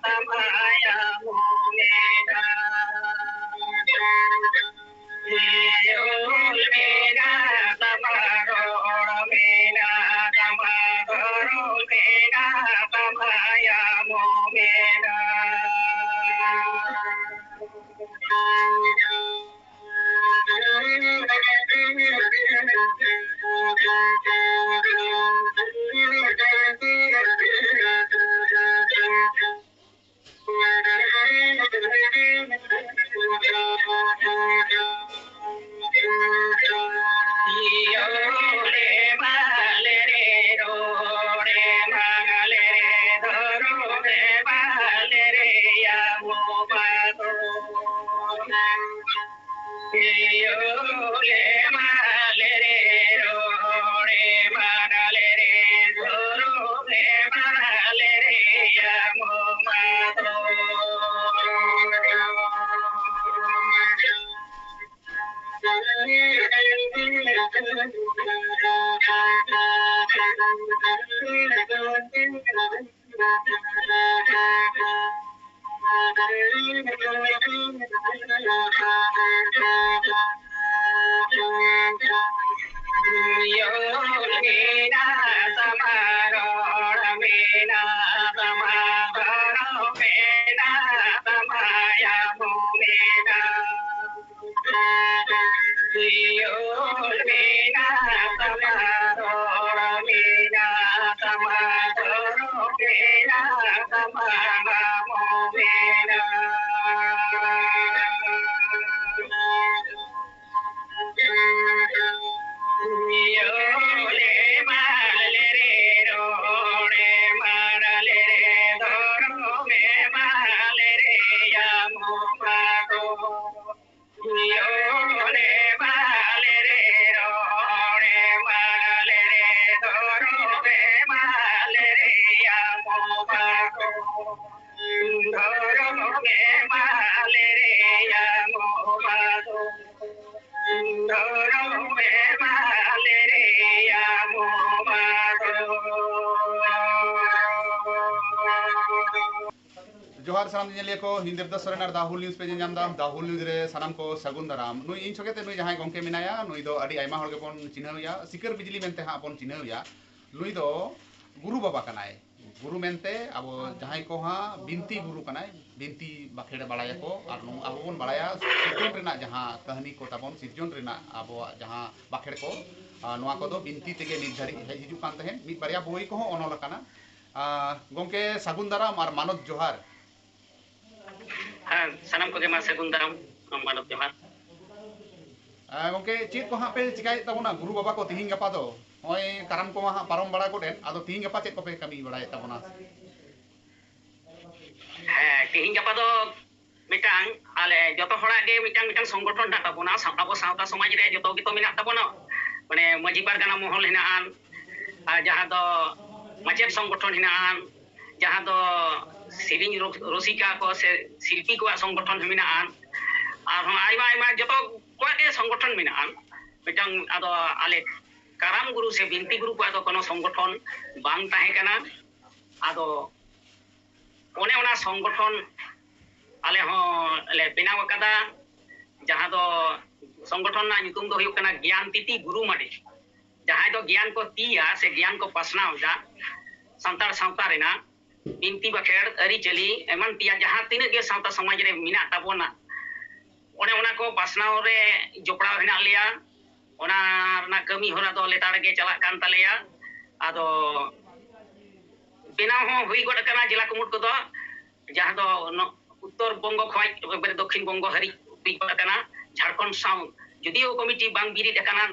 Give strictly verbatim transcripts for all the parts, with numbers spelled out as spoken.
ᱛᱟᱢᱟ ᱭᱟ ᱢᱚ ᱢᱮᱱᱟ᱾ ᱩᱞ ᱢᱮᱱᱟᱜ ᱛᱟᱢᱟ, ᱨᱚᱲ ᱢᱮᱱᱟᱜ ᱛᱟᱢᱟ, ᱫᱷᱚᱨᱚᱢ ᱢᱮᱱᱟᱜ ᱛᱟᱢᱟ, ᱭᱟ ᱢᱚ ᱢᱮᱱᱟᱜ᱾ ᱡᱚᱦᱟᱨ ᱥᱟᱱᱟᱢ ᱧᱮᱧᱮᱞᱤᱭᱟᱹ ᱠᱚ, ᱤᱧ ᱫᱮᱵᱫᱟᱥ ᱥᱚᱨᱮᱱ ᱟᱨ ᱫᱟ ᱦᱩᱞ ᱱᱤᱭᱩᱡᱽ ᱯᱮ ᱧᱮᱞ ᱧᱟᱢ ᱮᱫᱟ᱾ ᱫᱟ ᱦᱩᱞ ᱱᱤᱭᱩᱡᱽ ᱨᱮ ᱥᱟᱱᱟᱢ ᱠᱚ ᱥᱟᱹᱜᱩᱱ ᱫᱟᱨᱟᱢ᱾ ᱱᱩᱭ ᱤᱧ ᱥᱚᱸᱜᱮ ᱛᱮ ᱱᱩᱭ ᱡᱟᱦᱟᱸᱭ ᱜᱚᱢᱠᱮ ᱢᱮᱱᱟᱭᱟ, ᱱᱩᱭ ᱫᱚ ᱟᱹᱰᱤ ᱟᱭᱢᱟ ᱦᱚᱲ ᱜᱮᱵᱚᱱ ᱪᱤᱱᱦᱟᱹᱣ ᱮᱭᱟ, ᱥᱤᱠᱟᱹᱨ ᱵᱤᱡᱽᱞᱤ ᱢᱮᱱᱛᱮ ᱦᱟᱸᱜ ᱵᱚᱱ ᱪᱤᱱᱦᱟᱹᱣ ᱮᱭᱟ᱾ ᱱᱩᱭ ᱫᱚ ᱜᱩᱨᱩ ᱵᱟᱵᱟ ᱠᱟᱱᱟᱭ᱾ ᱜᱩᱨᱩ ᱢᱮᱱᱛᱮ ᱟᱵᱚ ᱡᱟᱦᱟᱸᱭ ᱠᱚ ᱦᱟᱸᱜ ᱵᱤᱱᱛᱤ ᱜᱩᱨᱩ ᱠᱟᱱᱟᱭ, ᱵᱤᱱᱛᱤ ᱵᱟᱠᱷᱮᱲ ᱵᱟᱲᱟᱭᱟᱠᱚ᱾ ᱟᱨ ᱱᱚᱣᱟ ᱟᱵᱚ ᱵᱚᱱ ᱵᱟᱲᱟᱭᱟ ᱥᱤᱨᱡᱚᱱ ᱨᱮᱱᱟᱜ ᱡᱟᱦᱟᱸ ᱠᱟᱹᱦᱱᱤ ᱠᱚ ᱛᱟᱵᱚᱱ, ᱥᱤᱨᱡᱚᱱ ᱨᱮᱱᱟᱜ ᱟᱵᱚᱣᱟᱜ ᱡᱟᱦᱟᱸ ᱵᱟᱠᱷᱮᱲ ᱠᱚ, ᱟᱨ ᱱᱚᱣᱟ ᱠᱚᱫᱚ ᱵᱤᱱᱛᱤ ᱛᱮᱜᱮ ᱱᱤᱛ ᱫᱷᱟᱹᱨᱤᱡ ᱦᱮᱡ ᱦᱤᱡᱩᱜ ᱠᱟᱱ ᱛᱟᱦᱮᱸᱫ᱾ ᱢᱤᱫ ᱵᱟᱨᱭᱟ ᱵᱳᱭ ᱠᱚᱦᱚᱸ ᱚᱱᱚᱞ ᱟᱠᱟᱱᱟ᱾ ᱟᱨ ᱜᱚᱢᱠᱮ, ᱥᱟᱹᱜᱩᱱ ᱫᱟᱨᱟᱢ ᱟᱨ ᱢᱟᱱᱚᱛ ᱡᱚᱦᱟᱨ᱾ ᱦᱮᱸ, ᱥᱟᱱᱟᱢ ᱠᱚᱜᱮ ᱢᱟ ᱥᱟᱹᱜᱩᱱ ᱫᱟᱨᱟᱢ, ᱢᱟᱱᱚᱛ ᱡᱚᱦᱟᱨ᱾ ᱟᱨ ᱜᱚᱢᱠᱮ, ᱪᱮᱫ ᱠᱚ ᱦᱟᱸᱜ ᱯᱮ ᱪᱤᱠᱟᱭᱮᱫ ᱛᱟᱵᱚᱱᱟ ᱜᱩᱨᱩ ᱵᱟᱵᱟ ᱠᱚ ᱛᱤᱦᱤᱧ ᱜᱟᱯᱟ ᱫᱚ? ᱱᱚᱜᱼᱚᱭ ᱠᱟᱨᱟᱢ ᱠᱚᱢᱟ ᱦᱟᱸᱜ ᱯᱟᱨᱚᱢ ᱵᱟᱲᱟ ᱜᱚᱫ ᱮᱱ, ᱟᱫᱚ ᱛᱤᱦᱤᱧ ᱜᱟᱯᱟ ᱪᱮᱫ ᱠᱚᱯᱮ ᱠᱟᱹᱢᱤ ᱵᱟᱲᱟᱭᱮᱫ ᱛᱟᱵᱚᱱᱟ? ᱦᱮᱸ, ᱛᱤᱦᱤᱧ ᱜᱟᱯᱟ ᱫᱚ ᱢᱤᱫᱴᱟᱝ ᱟᱞᱮ ᱡᱚᱛᱚ ᱦᱚᱲᱟᱜ ᱜᱮ ᱢᱤᱫᱴᱟᱝ ᱢᱤᱫᱴᱟᱝ ᱥᱚᱝᱜᱚᱴᱷᱚᱱ ᱦᱮᱱᱟᱜ ᱛᱟᱵᱚᱱᱟ᱾ ᱥᱟ-, ᱟᱵᱚ ᱥᱟᱶᱛᱟ ᱥᱚᱢᱟᱡᱽ ᱨᱮ ᱡᱚᱛᱚ ᱜᱮᱛᱚ ᱢᱮᱱᱟᱜ ᱛᱟᱵᱚᱱᱟ, ᱢᱟᱱᱮ ᱢᱟᱹᱡᱷᱤ ᱯᱟᱨᱜᱟᱱᱟ ᱢᱚᱦᱚᱞ ᱦᱮᱱᱟᱜᱼᱟ, ᱟᱨ ᱡᱟᱦᱟᱸ ᱫᱚ ᱢᱟᱪᱮᱫ ᱥᱚᱝᱜᱚᱴᱷᱚᱱ ᱦᱮᱱᱟᱜᱼᱟ, ᱡᱟᱦᱟᱸ ᱫᱚ ᱥᱮᱨᱮᱧ ᱨᱩ-, ᱨᱩᱥᱤᱠᱟ ᱠᱚ ᱥᱮ ᱥᱤᱞᱯᱤ ᱠᱚᱣᱟᱜ ᱥᱚᱝᱜᱚᱴᱷᱚᱱ ᱢᱮᱱᱟᱜᱼᱟ, ᱟᱨᱦᱚᱸ ᱟᱭᱢᱟ ᱟᱭᱢᱟ ᱡᱚᱛᱚ ᱠᱚᱣᱟᱜ ᱜᱮ ᱥᱚᱝᱜᱚᱴᱷᱚᱱ ᱢᱮᱱᱟᱜᱼᱟ ᱢᱤᱫᱴᱟᱝ᱾ ᱟᱫᱚ ᱟᱞᱮ ᱠᱟᱨᱟᱢ ᱜᱩᱨᱩ ᱥᱮ ᱵᱤᱱᱛᱤ ᱜᱩᱨᱩ ᱠᱚᱣᱟᱜ ᱫᱚ ᱠᱳᱱᱳ ᱥᱚᱝᱜᱚᱴᱷᱚᱱ ᱵᱟᱝ ᱛᱟᱦᱮᱸ ᱠᱟᱱᱟ᱾ ᱟᱫᱚ ᱚᱱᱮ ᱚᱱᱟ ᱥᱚᱝᱜᱚᱴᱷᱚᱱ ᱟᱞᱮ ᱦᱚᱸ ᱞᱮ ᱵᱮᱱᱟᱣ ᱟᱠᱟᱫᱟ, ᱡᱟᱦᱟᱸ ᱫᱚ ᱥᱚᱝᱜᱚᱴᱷᱚᱱ ᱨᱮᱱᱟᱜ ᱧᱩᱛᱩᱢ ᱫᱚ ᱦᱩᱭᱩᱜ ᱠᱟᱱᱟ ᱜᱮᱭᱟᱱ ᱛᱤᱛᱤ ᱜᱩᱨᱩ ᱢᱟᱹᱰᱤ᱾ ᱡᱟᱦᱟᱸᱭ ᱫᱚ ᱜᱮᱭᱟᱱ ᱠᱚ ᱛᱤᱭᱟ ᱥᱮ ᱜᱮᱭᱟᱱ ᱠᱚ ᱯᱟᱥᱱᱟᱣ ᱮᱫᱟ ᱥᱟᱱᱛᱟᱲ ᱥᱟᱶᱛᱟ ᱨᱮᱱᱟᱜ ᱵᱤᱱᱛᱤ ᱵᱟᱠᱷᱮᱲ, ᱟᱹᱨᱤᱪᱟᱹᱞᱤ, ᱮᱢᱟᱱ ᱛᱮᱭᱟᱜ ᱡᱟᱦᱟᱸ ᱛᱤᱱᱟᱹᱜ ᱜᱮ ᱥᱟᱶᱛᱟ ᱥᱚᱢᱟᱡᱽ ᱨᱮ ᱢᱮᱱᱟᱜ ᱛᱟᱵᱚᱱᱟ, ᱚᱱᱮ ᱚᱱᱟ ᱠᱚ ᱯᱟᱥᱱᱟᱣ ᱨᱮ ᱡᱚᱯᱲᱟᱣ ᱦᱮᱱᱟᱜ ᱞᱮᱭᱟ᱾ ᱚᱱᱟ ᱨᱮᱱᱟᱜ ᱠᱟᱹᱢᱤ ᱦᱚᱨᱟ ᱫᱚ ᱞᱮᱛᱟᱲ ᱜᱮ ᱪᱟᱞᱟᱜ ᱠᱟᱱ ᱛᱟᱞᱮᱭᱟ᱾ ᱟᱫᱚ ᱵᱮᱱᱟᱣ ᱦᱚᱸ ᱦᱩᱭ ᱜᱚᱫ ᱟᱠᱟᱱᱟ ᱡᱮᱞᱟ ᱠᱩᱢᱩᱴ ᱠᱚᱫᱚ, ᱡᱟᱦᱟᱸ ᱫᱚ ᱱᱚ-, ᱩᱛᱛᱚᱨ ᱵᱚᱝᱜᱚ ᱠᱷᱚᱱ ᱮᱠᱵᱟᱨᱮ ᱫᱚᱠᱠᱷᱤᱱ ᱵᱚᱝᱜᱚ ᱦᱟᱹᱨᱤᱡ ᱦᱩᱭ ᱜᱚᱫ ᱟᱠᱟᱱᱟ᱾ ᱡᱷᱟᱲᱠᱷᱚᱸᱰ ᱥᱟᱶ ᱡᱩᱫᱤᱭᱳ ᱠᱚᱢᱤᱴᱤ ᱵᱟᱝ ᱵᱤᱨᱤᱫ ᱟᱠᱟᱱᱟ,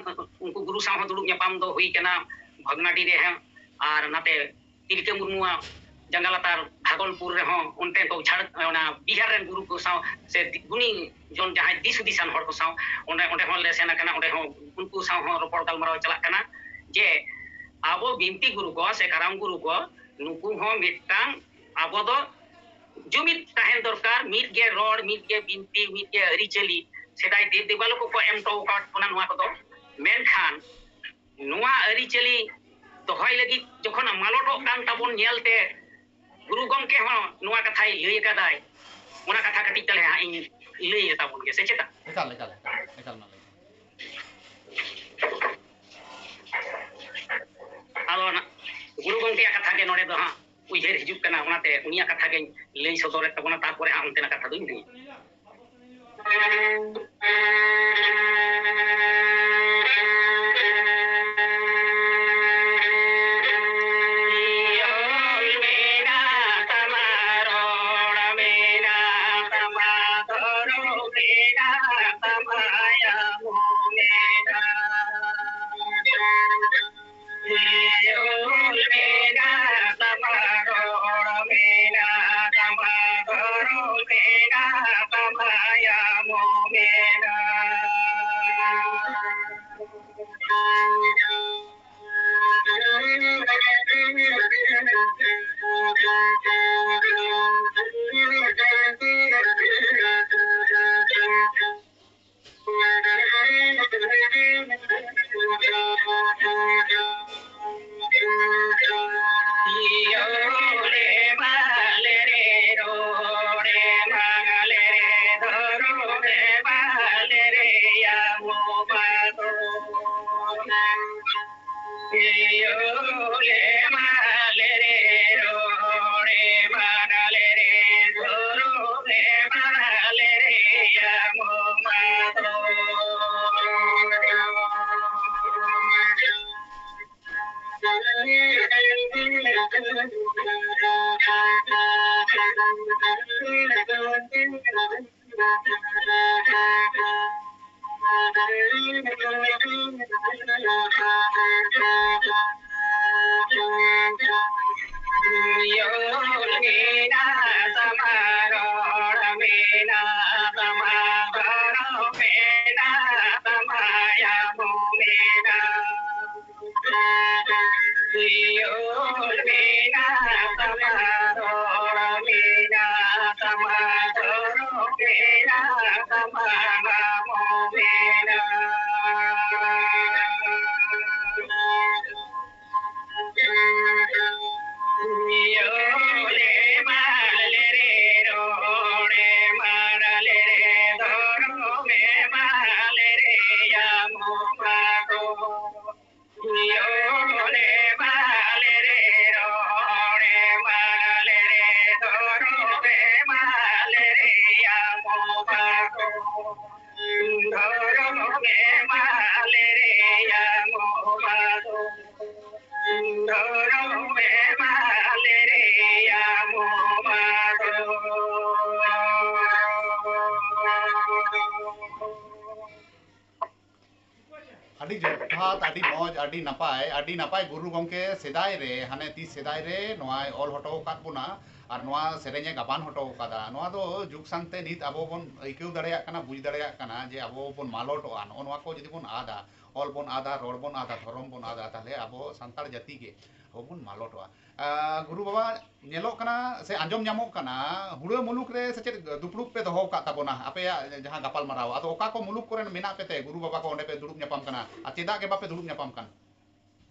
ᱩᱱᱠᱩ ᱜᱩᱨᱩ ᱥᱟᱶ ᱦᱚᱸ ᱫᱩᱲᱩᱵ ᱧᱟᱯᱟᱢ ᱫᱚ ᱦᱩᱭ ᱟᱠᱟᱱᱟ ᱵᱷᱚᱜᱽᱱᱟᱰᱤ ᱨᱮ ᱦᱚᱸ, ᱟᱨ ᱱᱟᱛᱮ ᱛᱤᱞᱠᱟᱹ ᱢᱩᱨᱢᱩᱣᱟᱜ ᱡᱟᱸᱜᱟ ᱞᱟᱛᱟᱨ ᱵᱷᱟᱜᱚᱞᱯᱩᱨ ᱨᱮᱦᱚᱸ ᱚᱱᱛᱮ ᱠᱚ ᱡᱷᱟᱲ-, ᱚᱱᱟ ᱵᱤᱦᱟᱨ ᱨᱮᱱ ᱜᱩᱨᱩ ᱠᱚ ᱥᱟᱶ ᱥᱮ ᱜᱩᱱᱤ ᱡᱚᱱ ᱡᱟᱦᱟᱸᱭ ᱫᱤᱥ ᱦᱩᱫᱤᱥᱟᱱ ᱦᱚᱲ ᱠᱚ ᱥᱟᱶ ᱚᱸᱰᱮ, ᱚᱸᱰᱮ ᱦᱚᱸᱞᱮ ᱥᱮᱱ ᱟᱠᱟᱱᱟ᱾ ᱚᱸᱰᱮ ᱦᱚᱸ ᱩᱱᱠᱩ ᱥᱟᱶ ᱦᱚᱸ ᱨᱚᱯᱚᱲ ᱜᱟᱞᱢᱟᱨᱟᱣ ᱪᱟᱞᱟᱜ ᱠᱟᱱᱟ ᱡᱮ ᱟᱵᱚ ᱵᱤᱱᱛᱤ ᱜᱩᱨᱩ ᱠᱚ ᱥᱮ ᱠᱟᱨᱟᱢ ᱜᱩᱨᱩ ᱠᱚ, ᱱᱩᱠᱩ ᱦᱚᱸ ᱢᱤᱫᱴᱟᱝ ᱟᱵᱚ ᱫᱚ ᱡᱩᱢᱤᱫ ᱛᱟᱦᱮᱱ ᱫᱚᱨᱠᱟᱨ, ᱢᱤᱫ ᱜᱮ ᱨᱚᱲ, ᱢᱤᱫ ᱜᱮ ᱵᱤᱱᱛᱤ, ᱢᱤᱫ ᱜᱮ ᱟᱹᱨᱤᱪᱟᱹᱞᱤ᱾ ᱥᱮᱫᱟᱭ ᱫᱮᱵ ᱫᱮᱵᱟᱞᱳ ᱠᱚᱠᱚ ᱮᱢ ᱦᱚᱴᱚ ᱟᱠᱟᱫ ᱵᱚᱱᱟ ᱱᱚᱣᱟ ᱠᱚᱫᱚ, ᱢᱮᱱᱠᱷᱟᱱ ᱱᱚᱣᱟ ᱟᱹᱨᱤᱪᱟᱹᱞᱤ ᱫᱚᱦᱚᱭ ᱞᱟᱹᱜᱤᱫ ᱡᱚᱠᱷᱚᱱ ᱢᱟᱞᱚᱴᱚᱜ ᱠᱟᱱ ᱛᱟᱵᱚᱱ ᱧᱮᱞᱛᱮ ᱜᱩᱨᱩ ᱜᱚᱢᱠᱮ ᱦᱚᱸ ᱱᱚᱣᱟ ᱠᱟᱛᱷᱟᱭ ᱞᱟᱹᱭ ᱟᱠᱟᱫᱟᱭ, ᱚᱱᱟ ᱠᱟᱛᱷᱟ ᱠᱟᱹᱴᱤᱡ ᱛᱟᱦᱞᱮ ᱦᱟᱸᱜ ᱤᱧ ᱞᱟᱹᱭ ᱛᱟᱵᱚᱱ ᱜᱮ, ᱥᱮ ᱪᱮᱛᱟ? ᱮᱠᱟᱞ, ᱮᱠᱟᱞ, ᱮᱠᱟᱞ, ᱮᱠᱟᱞ, ᱢᱟ ᱞᱟᱹᱭ ᱢᱮ᱾ ᱟᱫᱚ ᱱᱟᱜ ᱜᱩᱨᱩ ᱜᱚᱢᱠᱮᱭᱟᱜ ᱠᱟᱛᱷᱟ ᱜᱮ ᱱᱚᱰᱮ ᱫᱚ ᱦᱟᱸᱜ ᱩᱭᱦᱟᱹᱨ ᱦᱤᱡᱩᱜ ᱠᱟᱱᱟ, ᱚᱱᱟᱛᱮ ᱩᱱᱤᱭᱟᱜ ᱠᱟᱛᱷᱟ ᱜᱮᱧ ᱞᱟᱹᱭ ᱥᱚᱫᱚᱨᱮᱫ ᱛᱟᱵᱚᱱᱟ, ᱛᱟᱨᱯᱚᱨᱮ ᱦᱟᱸᱜ ᱚᱱᱛᱮᱱᱟᱜ ᱠᱟᱛᱷᱟ ᱫᱚᱧ ᱞᱟᱹᱭᱟ᱾ ᱟᱹᱰᱤ ᱡᱚᱛᱷᱟᱛ, ᱟᱹᱰᱤ ᱢᱚᱡᱽ, ᱟᱹᱰᱤ ᱱᱟᱯᱟᱭ, ᱟᱹᱰᱤ ᱱᱟᱯᱟᱭ ᱜᱩᱨᱩ ᱜᱚᱢᱠᱮ ᱥᱮᱫᱟᱭ ᱨᱮ, ᱦᱟᱱᱮ ᱛᱤᱥ ᱥᱮᱫᱟᱭ ᱨᱮ ᱱᱚᱣᱟᱭ ᱚᱞ ᱦᱚᱴᱚ ᱟᱠᱟᱫ ᱵᱚᱱᱟ ᱟᱨ ᱱᱚᱣᱟ ᱥᱮᱨᱮᱧᱮ ᱜᱟᱵᱟᱱ ᱦᱚᱴᱚ ᱟᱠᱟᱫᱟ᱾ ᱱᱚᱣᱟ ᱫᱚ ᱡᱩᱜᱽ ᱥᱟᱝᱛᱮ ᱱᱤᱛ ᱟᱵᱚ ᱵᱚᱱ ᱟᱹᱭᱠᱟᱹᱣ ᱫᱟᱲᱮᱭᱟᱜ ᱠᱟᱱᱟ, ᱵᱩᱡᱽ ᱫᱟᱲᱮᱭᱟᱜ ᱠᱟᱱᱟ ᱡᱮ ᱟᱵᱚ ᱵᱚᱱ ᱢᱟᱞᱚᱴᱚᱜᱼᱟ᱾ ᱱᱚᱜᱼᱚ ᱱᱚᱣᱟ ᱠᱚ ᱡᱩᱫᱤ ᱵᱚᱱ ᱟᱫᱟ, ᱚᱞ ᱵᱚᱱ ᱟᱫᱟ, ᱨᱚᱲ ᱵᱚᱱ ᱟᱫᱟ, ᱫᱷᱚᱨᱚᱢ ᱵᱚᱱ ᱟᱫᱟ, ᱛᱟᱦᱚᱞᱮ ᱟᱵᱚ ᱥᱟᱱᱛᱟᱲ ᱡᱟᱹᱛᱤ ᱜᱮ ᱟᱵᱚ ᱵᱚᱱ ᱢᱟᱞᱚᱴᱚᱜᱼᱟ᱾ ᱟᱸ, ᱜᱩᱨᱩ ᱵᱟᱵᱟ, ᱧᱮᱞᱚᱜ ᱠᱟᱱᱟ ᱥᱮ ᱟᱸᱡᱚᱢ ᱧᱟᱢᱚᱜ ᱠᱟᱱᱟ, ᱦᱩᱲᱟᱹ ᱢᱩᱞᱩᱠ ᱨᱮ ᱥᱮ ᱪᱮᱫ ᱫᱩᱯᱲᱩᱵ ᱯᱮ ᱫᱚᱦᱚ ᱟᱠᱟᱫ ᱛᱟᱵᱚᱱᱟ ᱟᱯᱮᱭᱟᱜ ᱡᱟᱦᱟᱸ ᱜᱟᱯᱟᱞ ᱢᱟᱨᱟᱣ, ᱟᱫᱚ ᱚᱠᱟ ᱠᱚ ᱢᱩᱞᱩᱠ ᱠᱚᱨᱮᱱ ᱢᱮᱱᱟᱜ ᱯᱮ ᱛᱮ ᱜᱩᱨᱩ ᱵᱟᱵᱟ ᱠᱚ ᱚᱸᱰᱮ ᱯᱮ ᱫᱩᱲᱩᱵ ᱧᱟᱯᱟᱢ ᱠᱟᱱᱟ ᱟᱨ ᱪᱮᱫᱟᱜ ᱜᱮ ᱵᱟᱯᱮ ᱫᱩᱲᱩᱵ ᱧᱟᱯᱟᱢ ᱠᱟᱱᱟ?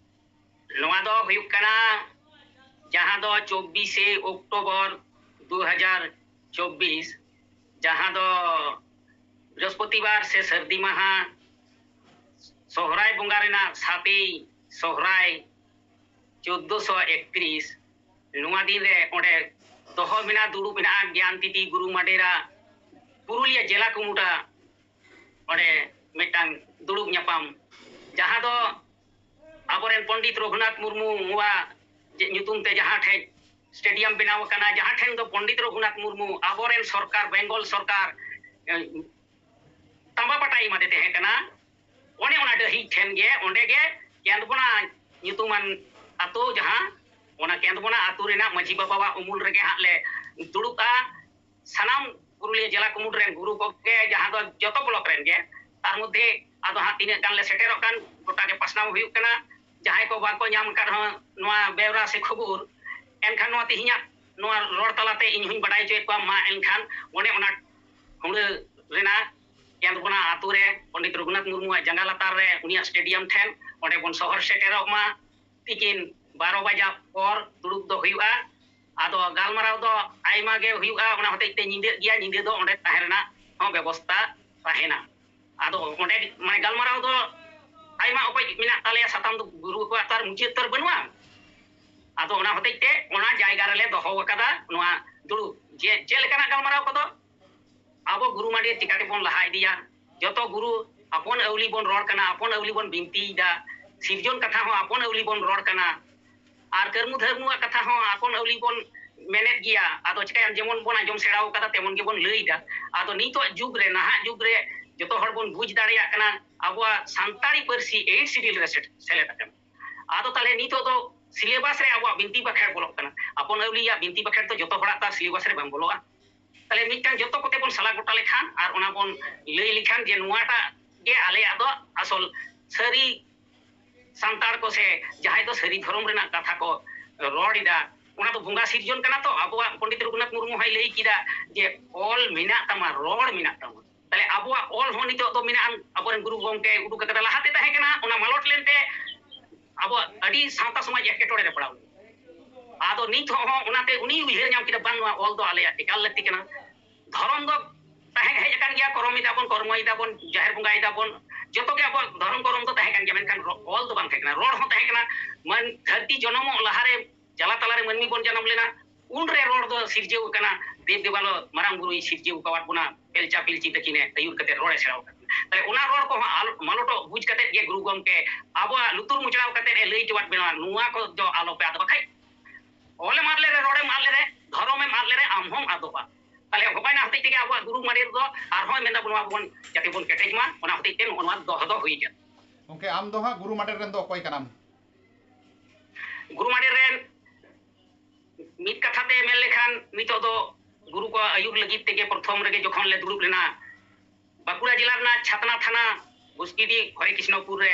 ᱱᱚᱣᱟ ᱫᱚ ᱦᱩᱭᱩᱜ ᱠᱟᱱᱟ ᱡᱟᱦᱟᱸ ᱫᱚ ᱪᱚᱵᱵᱤᱥᱮ ᱚᱠᱴᱳᱵᱚᱨ ᱫᱩ ᱦᱟᱡᱟᱨ ᱪᱚᱵᱵᱤᱥ, ᱡᱟᱦᱟᱸ ᱫᱚ ᱵᱨᱤᱦᱚᱥᱯᱚᱛᱤᱵᱟᱨ ᱥᱮ ᱥᱟᱹᱨᱫᱤ ᱢᱟᱦᱟ, ᱥᱚᱦᱨᱟᱭ ᱵᱚᱸᱜᱟ ᱨᱮᱱᱟᱜ ᱥᱟᱛᱮᱭ ᱥᱚᱦᱨᱟᱭ, ᱪᱳᱫᱽᱫᱳᱥᱚ ᱮᱠᱛᱨᱤᱥ, ᱱᱚᱣᱟ ᱫᱤᱱ ᱨᱮ ᱚᱸᱰᱮ ᱫᱚᱦᱚ ᱢᱮᱱᱟᱜᱼᱟ, ᱫᱩᱲᱩᱵ ᱢᱮᱱᱟᱜᱼᱟ ᱜᱮᱭᱟᱱ ᱛᱤᱛᱤ ᱜᱩᱨᱩ ᱢᱟᱰᱮᱨᱟ ᱯᱩᱨᱩᱞᱤᱭᱟᱹ ᱡᱮᱞᱟ ᱠᱩᱢᱩᱴᱟ ᱚᱸᱰᱮ ᱢᱤᱫᱴᱟᱝ ᱫᱩᱲᱩᱵ ᱧᱟᱯᱟᱢ, ᱡᱟᱦᱟᱸ ᱫᱚ ᱟᱵᱚᱨᱮᱱ ᱯᱚᱱᱰᱤᱛ ᱨᱚᱜᱷᱩᱱᱟᱛᱷ ᱢᱩᱨᱢᱩᱣᱟᱜ ᱡᱮ ᱧᱩᱛᱩᱢ ᱛᱮ ᱡᱟᱦᱟᱸ ᱴᱷᱮᱡ ᱥᱴᱮᱰᱤᱭᱟᱢ ᱵᱮᱱᱟᱣ ᱟᱠᱟᱱᱟ, ᱡᱟᱦᱟᱸ ᱴᱷᱮᱱ ᱫᱚ ᱯᱚᱱᱰᱤᱛ ᱨᱚᱜᱷᱩᱱᱟᱛᱷ ᱢᱩᱨᱢᱩ ᱟᱵᱚᱨᱮᱱ ᱥᱚᱨᱠᱟᱨ, ᱵᱮᱝᱜᱚᱞ ᱥᱚᱨᱠᱟᱨ, ᱮ, ᱛᱟᱸᱵᱟ ᱯᱟᱴᱟᱭ ᱮᱢᱟᱫᱮ ᱛᱟᱦᱮᱸ ᱠᱟᱱᱟ, ᱚᱱᱮ ᱚᱱᱟ ᱰᱟᱹᱦᱤ ᱴᱷᱮᱱ ᱜᱮ, ᱚᱸᱰᱮ ᱜᱮ ᱠᱮᱸᱫᱽᱵᱚᱱᱟ ᱧᱩᱛᱩᱢᱟᱱ ᱟᱛᱳ, ᱡᱟᱦᱟᱸ ᱚᱱᱟ ᱠᱮᱸᱫᱽᱵᱚᱱᱟ ᱟᱛᱳ ᱨᱮᱱᱟᱜ ᱢᱟᱹᱡᱷᱤ ᱵᱟᱵᱟᱣᱟᱜ ᱩᱢᱩᱞ ᱨᱮᱜᱮ ᱦᱟᱸᱜ ᱞᱮ ᱫᱩᱲᱩᱵᱼᱟ᱾ ᱥᱟᱱᱟᱢ ᱯᱩᱨᱩᱞᱤᱭᱟᱹ ᱡᱮᱞᱟ ᱠᱩᱢᱩᱴ ᱨᱮᱱ ᱜᱩᱨᱩ ᱜᱚᱢᱠᱮ, ᱡᱟᱦᱟᱸ ᱫᱚ ᱡᱚᱛᱚ ᱵᱞᱚᱠ ᱨᱮᱱ ᱜᱮ, ᱛᱟᱨ ᱢᱚᱫᱽᱫᱷᱮ ᱟᱫᱚ ᱦᱟᱸᱜ ᱛᱤᱱᱟᱹᱜ ᱜᱟᱱ ᱞᱮ ᱥᱮᱴᱮᱨᱚᱜ ᱠᱟᱱ ᱜᱚᱴᱟ ᱜᱮ ᱯᱟᱥᱱᱟᱣ ᱦᱩᱭᱩᱜ ᱠᱟᱱᱟ᱾ ᱡᱟᱦᱟᱸᱭ ᱠᱚ ᱵᱟᱝ ᱠᱚ ᱧᱟᱢ ᱟᱠᱟᱫ ᱨᱮᱦᱚᱸ ᱱᱚᱣᱟ ᱵᱮᱣᱨᱟ ᱥᱮ ᱠᱷᱚᱵᱚᱨ, ᱮᱱᱠᱷᱟᱱ ᱱᱚᱣᱟ ᱛᱮᱦᱮᱧᱟᱜ ᱱᱚᱣᱟ ᱨᱚᱲ ᱛᱟᱞᱟᱛᱮ ᱤᱧ ᱦᱚᱧ ᱵᱟᱰᱟᱭ ᱦᱚᱪᱚᱭᱮᱫ ᱠᱚᱣᱟ᱾ ᱢᱟ ᱮᱱᱠᱷᱟᱱ ᱚᱱᱮ ᱚᱱᱟ ᱦᱩᱲᱟᱹ ᱨᱮᱱᱟᱜ ᱠᱮᱸᱫᱽᱵᱚᱱᱟ ᱟᱛᱳ ᱨᱮ ᱯᱚᱱᱰᱤᱛ ᱨᱚᱜᱷᱩᱱᱟᱛᱷ ᱢᱩᱨᱢᱩᱣᱟᱜ ᱡᱟᱸᱜᱟ ᱞᱟᱛᱟᱨ ᱨᱮ ᱩᱱᱤᱭᱟᱜ ᱥᱴᱮᱰᱤᱭᱟᱢ ᱴᱷᱮᱱ ᱚᱸᱰᱮ ᱵᱚᱱ ᱥᱚᱦᱚᱨ ᱥᱮᱴᱮᱨᱚᱜ ᱢᱟ᱾ ᱛᱤᱠᱤᱱ ᱵᱟᱨᱚ ᱵᱟᱡᱟ ᱯᱚᱨ ᱫᱩᱲᱩᱵ ᱫᱚ ᱦᱩᱭᱩᱜᱼᱟ᱾ ᱟᱫᱚ ᱜᱟᱞᱢᱟᱨᱟᱣ ᱫᱚ ᱟᱭᱢᱟ ᱜᱮ ᱦᱩᱭᱩᱜᱼᱟ, ᱚᱱᱟ ᱦᱚᱛᱮᱡ ᱛᱮ ᱧᱤᱫᱟᱹᱜ ᱜᱮᱭᱟ, ᱧᱤᱫᱟᱹ ᱫᱚ ᱚᱸᱰᱮ ᱛᱟᱦᱮᱸ ᱨᱮᱱᱟᱜ ᱦᱚᱸ ᱵᱮᱵᱚᱥᱛᱟ ᱛᱟᱦᱮᱱᱟ᱾ ᱟᱫᱚ ᱚᱸᱰᱮ ᱢᱟᱱᱮ ᱜᱟᱞᱢᱟᱨᱟᱣ ᱫᱚ ᱟᱭᱢᱟ ᱚᱠᱚᱡ ᱢᱮᱱᱟᱜ ᱛᱟᱞᱮᱭᱟ, ᱥᱟᱛᱟᱢ ᱫᱚ ᱜᱩᱨᱩ ᱠᱚᱣᱟᱜ ᱛᱚ ᱟᱨ ᱢᱩᱪᱟᱹᱫ ᱛᱚ ᱟᱨ ᱵᱟᱹᱱᱩᱜᱼᱟ᱾ ᱟᱫᱚ ᱚᱱᱟ ᱦᱚᱛᱮᱡ ᱛᱮ ᱚᱱᱟ ᱡᱟᱭᱜᱟ ᱨᱮᱞᱮ ᱫᱚᱦᱚ ᱟᱠᱟᱫᱟ ᱱᱚᱣᱟ ᱫᱩᱲᱩᱵ, ᱡᱮ ᱪᱮᱫ ᱞᱮᱠᱟᱱᱟᱜ ᱜᱟᱞᱢᱟᱨᱟᱣ ᱠᱚᱫᱚ ᱟᱵᱚ ᱜᱩᱨᱩ ᱢᱟᱹᱰᱤ ᱪᱤᱠᱟᱹ ᱛᱮᱵᱚᱱ ᱞᱟᱦᱟ ᱤᱫᱤᱭᱟ? ᱡᱚᱛᱚ ᱜᱩᱨᱩ ᱟᱯᱚᱱ ᱟᱹᱣᱞᱤ ᱵᱚᱱ ᱨᱚᱲ ᱠᱟᱱᱟ, ᱟᱯᱚᱱ ᱟᱹᱣᱞᱤ ᱵᱚᱱ ᱵᱤᱱᱛᱤᱭᱮᱫᱟ, ᱥᱤᱨᱡᱚᱱ ᱠᱟᱛᱷᱟ ᱦᱚᱸ ᱟᱯᱚᱱ ᱟᱹᱣᱞᱤ ᱵᱚᱱ ᱨᱚᱲ ᱠᱟᱱᱟ, ᱟᱨ ᱠᱟᱹᱨᱢᱩ ᱫᱷᱟᱹᱨᱢᱩᱣᱟᱜ ᱠᱟᱛᱷᱟ ᱦᱚᱸ ᱟᱯᱚᱱ ᱟᱹᱣᱞᱤ ᱵᱚᱱ ᱢᱮᱱᱮᱫ ᱜᱮᱭᱟ᱾ ᱟᱫᱚ ᱪᱤᱠᱟᱹᱭᱟᱢ, ᱡᱮᱢᱚᱱ ᱵᱚᱱ ᱟᱸᱡᱚᱢ ᱥᱮᱬᱟᱣ ᱠᱟᱫᱟ ᱛᱮᱢᱚᱱ ᱜᱮᱵᱚᱱ ᱞᱟᱹᱭᱫᱟ᱾ ᱟᱫᱚ ᱱᱤᱛᱚᱜ ᱡᱩᱜᱽ ᱨᱮ, ᱱᱟᱦᱟᱜ ᱡᱩᱜᱽ ᱨᱮ ᱡᱚᱛᱚ ᱦᱚᱲ ᱵᱚᱱ ᱵᱩᱡᱽ ᱫᱟᱲᱮᱭᱟᱜ ᱠᱟᱱᱟ ᱟᱵᱚᱣᱟᱜ ᱥᱟᱱᱛᱟᱲᱤ ᱯᱟᱹᱨᱥᱤ ᱮᱭᱤᱴ ᱥᱤᱰᱤᱭᱩᱞ ᱨᱮ ᱥᱮᱴ- ᱥᱮᱞᱮᱫ ᱟᱠᱟᱱᱟ᱾ ᱟᱫᱚ ᱛᱟᱦᱚᱞᱮ ᱱᱤᱛᱚᱜ ᱫᱚ ᱥᱤᱞᱮᱵᱟᱥ ᱨᱮ ᱟᱵᱚᱣᱟᱜ ᱵᱤᱱᱛᱤ ᱵᱟᱠᱷᱮᱲ ᱵᱚᱞᱚᱜ ᱠᱟᱱᱟ᱾ ᱟᱯᱚᱱ ᱟᱹᱣᱞᱤᱭᱟᱜ ᱵᱤᱱᱛᱤ ᱵᱟᱠᱷᱮᱲ ᱫᱚ ᱡᱚᱛᱚ ᱦᱚᱲᱟᱜ ᱛᱚ ᱥᱤᱞᱮᱵᱟᱥ ᱨᱮ ᱵᱟᱝ ᱵᱚᱞᱚᱜᱼᱟ᱾ ᱛᱟᱦᱚᱞᱮ ᱢᱤᱫᱴᱟᱝ ᱡᱚᱛᱚ ᱠᱚᱛᱮ ᱵᱚᱱ ᱥᱟᱞᱟ ᱜᱚᱴᱟ ᱞᱮᱠᱷᱟᱱ ᱟᱨ ᱚᱱᱟ ᱵᱚᱱ ᱞᱟᱹᱭ ᱞᱮᱠᱷᱟᱱ ᱡᱮ ᱱᱚᱣᱟᱴᱟᱜ ᱜᱮ ᱟᱞᱮᱭᱟᱜ ᱫᱚ ᱟᱥᱚᱞ ᱥᱟᱹᱨᱤ ᱥᱟᱱᱛᱟᱲ ᱠᱚ ᱥᱮ ᱡᱟᱦᱟᱸᱭ ᱫᱚ ᱥᱟᱹᱨᱤ ᱫᱷᱚᱨᱚᱢ ᱨᱮᱱᱟᱜ ᱠᱟᱛᱷᱟ ᱠᱚ ᱨᱚᱲ ᱮᱫᱟ, ᱚᱱᱟ ᱫᱚ ᱵᱚᱸᱜᱟ ᱥᱤᱨᱡᱚᱱ ᱠᱟᱱᱟ᱾ ᱛᱚ ᱟᱵᱚᱣᱟᱜ ᱯᱚᱱᱰᱤᱛ ᱨᱚᱜᱷᱩᱱᱟᱛᱷ ᱢᱩᱨᱢᱩ ᱦᱚᱸᱭ ᱞᱟᱹᱭ ᱠᱮᱫᱟ ᱡᱮ ᱚᱞ ᱢᱮᱱᱟᱜ ᱛᱟᱢᱟ, ᱨᱚᱲ ᱢᱮᱱᱟᱜ ᱛᱟᱢᱟ᱾ ᱛᱟᱦᱞᱮ ᱟᱵᱚᱣᱟᱜ ᱚᱞ ᱦᱚᱸ ᱱᱤᱛᱚᱜ ᱫᱚ ᱢᱮᱱᱟᱜᱼᱟ, ᱟᱵᱚᱨᱮᱱ ᱜᱩᱨᱩ ᱜᱚᱢᱠᱮ ᱩᱰᱩᱠ ᱟᱠᱟᱫᱟ᱾ ᱞᱟᱦᱟᱛᱮ ᱛᱟᱦᱮᱸ ᱠᱟᱱᱟ, ᱚᱱᱟ ᱢᱟᱞᱚᱴ ᱞᱮᱱᱛᱮ ᱟᱵᱚᱣᱟᱜ ᱟᱹᱰᱤ ᱥᱟᱶᱛᱟ ᱥᱚᱢᱟᱡᱽ ᱮᱴᱠᱮᱴᱚᱬᱮ ᱨᱮ ᱯᱟᱲᱟᱣ ᱞᱮᱱᱟ᱾ ᱟᱫᱚ ᱱᱤᱛ ᱦᱚᱸ ᱚᱱᱟᱛᱮ ᱩᱱᱤ ᱩᱭᱦᱟᱹᱨ ᱧᱟᱢ ᱠᱮᱫᱟ, ᱵᱟᱝ, ᱱᱚᱣᱟ ᱚᱞ ᱫᱚ ᱟᱞᱮᱭᱟᱜ ᱮᱠᱟᱞ ᱞᱟᱹᱠᱛᱤ ᱠᱟᱱᱟ᱾ ᱫᱷᱚᱨᱚᱢ ᱫᱚ ᱛᱟᱦᱮᱸ ᱦᱮᱡ ᱟᱠᱟᱱ ᱜᱮᱭᱟ, ᱠᱚᱨᱚᱢ ᱮᱫᱟ ᱵᱚᱱ, ᱠᱚᱨᱢᱚᱭ ᱮᱫᱟ ᱵᱚᱱ, ᱡᱟᱦᱮᱨ ᱵᱚᱸᱜᱟᱭ ᱮᱫᱟ ᱵᱚᱱ, ᱡᱚᱛᱚ ᱜᱮ ᱟᱵᱚᱣᱟᱜ ᱫᱷᱚᱨᱚᱢ ᱠᱚᱨᱚᱢ ᱫᱚ ᱛᱟᱦᱮᱸ ᱠᱟᱱ ᱜᱮᱭᱟ, ᱢᱮᱱᱠᱷᱟᱱ ᱨᱚ- ᱚᱞ ᱫᱚ ᱵᱟᱝ ᱛᱟᱦᱮᱸ ᱠᱟᱱᱟ, ᱨᱚᱲ ᱦᱚᱸ ᱛᱟᱦᱮᱸ ᱠᱟᱱᱟ᱾ ᱢᱟᱱ ᱫᱷᱟᱹᱨᱛᱤ ᱡᱚᱱᱚᱢᱚᱜ ᱞᱟᱦᱟᱨᱮ ᱡᱟᱞᱟ ᱛᱟᱞᱟᱨᱮ ᱢᱟᱹᱱᱢᱤ ᱵᱚᱱ ᱡᱟᱱᱟᱢ ᱞᱮᱱᱟ, ᱩᱱᱨᱮ ᱨᱚᱲ ᱫᱚ ᱥᱤᱨᱡᱟᱹᱣ ᱟᱠᱟᱱᱟ᱾ ᱫᱮᱵ ᱫᱮᱵᱟᱞᱚ ᱢᱟᱨᱟᱝ ᱵᱩᱨᱩᱭ ᱥᱤᱨᱡᱟᱹᱣ ᱟᱠᱟᱣᱟᱫ ᱵᱚᱱᱟ, ᱯᱮᱞᱪᱟ ᱯᱤᱞᱪᱤ ᱛᱟᱹᱠᱤᱱᱮ ᱟᱹᱭᱩᱨ ᱠᱟᱛᱮ ᱨᱚᱲᱮ ᱥᱮᱬᱟ ᱟᱠᱟᱫ ᱵᱚᱱᱟ᱾ ᱛᱟᱦᱞᱮ ᱚᱱᱟ ᱨᱚᱲ ᱠᱚᱦᱚᱸ ᱟᱞ- ᱢᱟᱞᱚᱴᱚᱜ ᱵᱩᱡᱽ ᱠᱟᱛᱮ ᱜᱮ ᱜᱩᱨᱩ ᱜᱚᱢᱠᱮ ᱟᱵᱚᱣᱟᱜ ᱞᱩᱛᱩᱨ ᱢᱩᱪᱲᱟᱣ ᱠᱟᱛᱮ ᱮ ᱞᱟᱹᱭ ᱦᱚᱴᱚᱣᱟᱫ ᱵᱚᱱᱟ, ᱱᱚᱣᱟ ᱠᱚ ᱫᱚ ᱟᱞᱚᱯᱮ ᱟᱫ, ᱵᱟᱠᱷᱟᱡ ᱚᱞᱮᱢ ᱟᱫ ᱞᱮᱨᱮ, ᱨᱚᱲᱮᱢ ᱟᱫ ᱞᱮᱨᱮ, ᱫᱷᱚᱨᱚᱢᱮᱢ ᱟᱫ ᱞᱮᱨᱮ, ᱟᱢ ᱦᱚᱸᱢ ᱟᱫᱚᱜᱼᱟ᱾ ᱛᱟᱦᱞᱮ ᱦᱚᱸᱜᱼᱚᱭ ᱱᱟ ᱦᱚᱛᱮᱡ ᱛᱮᱜᱮ ᱟᱵᱚᱣᱟᱜ ᱜᱩᱨᱩ ᱢᱟᱰᱮᱨ ᱫᱚ ᱟᱨᱦᱚᱸ ᱢᱮᱱᱫᱟ ᱵᱚᱱ, ᱱᱚᱣᱟ ᱵᱚᱱ ᱡᱟᱛᱮ ᱵᱚᱱ ᱠᱮᱴᱮᱡ ᱢᱟ, ᱚᱱᱟ ᱦᱚᱛᱮᱡ ᱛᱮ ᱱᱚᱜᱼᱚ ᱱᱚᱣᱟ ᱫᱚᱦᱚ ᱫᱚ ᱦᱩᱭ ᱠᱟᱱᱟ᱾ ᱜᱚᱢᱠᱮ, ᱟᱢ ᱫᱚ ᱦᱟᱸᱜ ᱜᱩᱨᱩ ᱢᱟᱰᱮᱨ ᱨᱮᱱ ᱫᱚ ᱚᱠᱚᱭ ᱠᱟᱱᱟᱢ? ᱜᱩᱨᱩ ᱢᱟᱰᱮᱨ ᱨᱮᱱ ᱢᱤᱫ ᱠᱟᱛᱷᱟ ᱛᱮ ᱢᱮᱱ ᱞᱮᱠᱷᱟᱱ, ᱱᱤᱛᱚᱜ ᱫᱚ ᱜᱩᱨᱩ ᱠᱚᱣᱟᱜ ᱟᱹᱭᱩᱨ ᱞᱟᱹᱜᱤᱫ ᱛᱮᱜᱮ ᱯᱨᱚᱛᱷᱚᱢ ᱨᱮᱜᱮ ᱡᱚᱠᱷᱚᱱ ᱞᱮ ᱫᱩᱲᱩᱵ ᱞᱮᱱᱟ, ᱵᱟᱸᱠᱩᱲᱟ ᱡᱮᱞᱟ ᱨᱮᱱᱟᱜ ᱪᱷᱟᱛᱱᱟ ᱛᱷᱟᱱᱟ, ᱵᱩᱥᱠᱤᱰᱤ, ᱦᱚᱨᱮ ᱠᱨᱤᱥᱱᱚᱯᱩᱨ ᱨᱮ,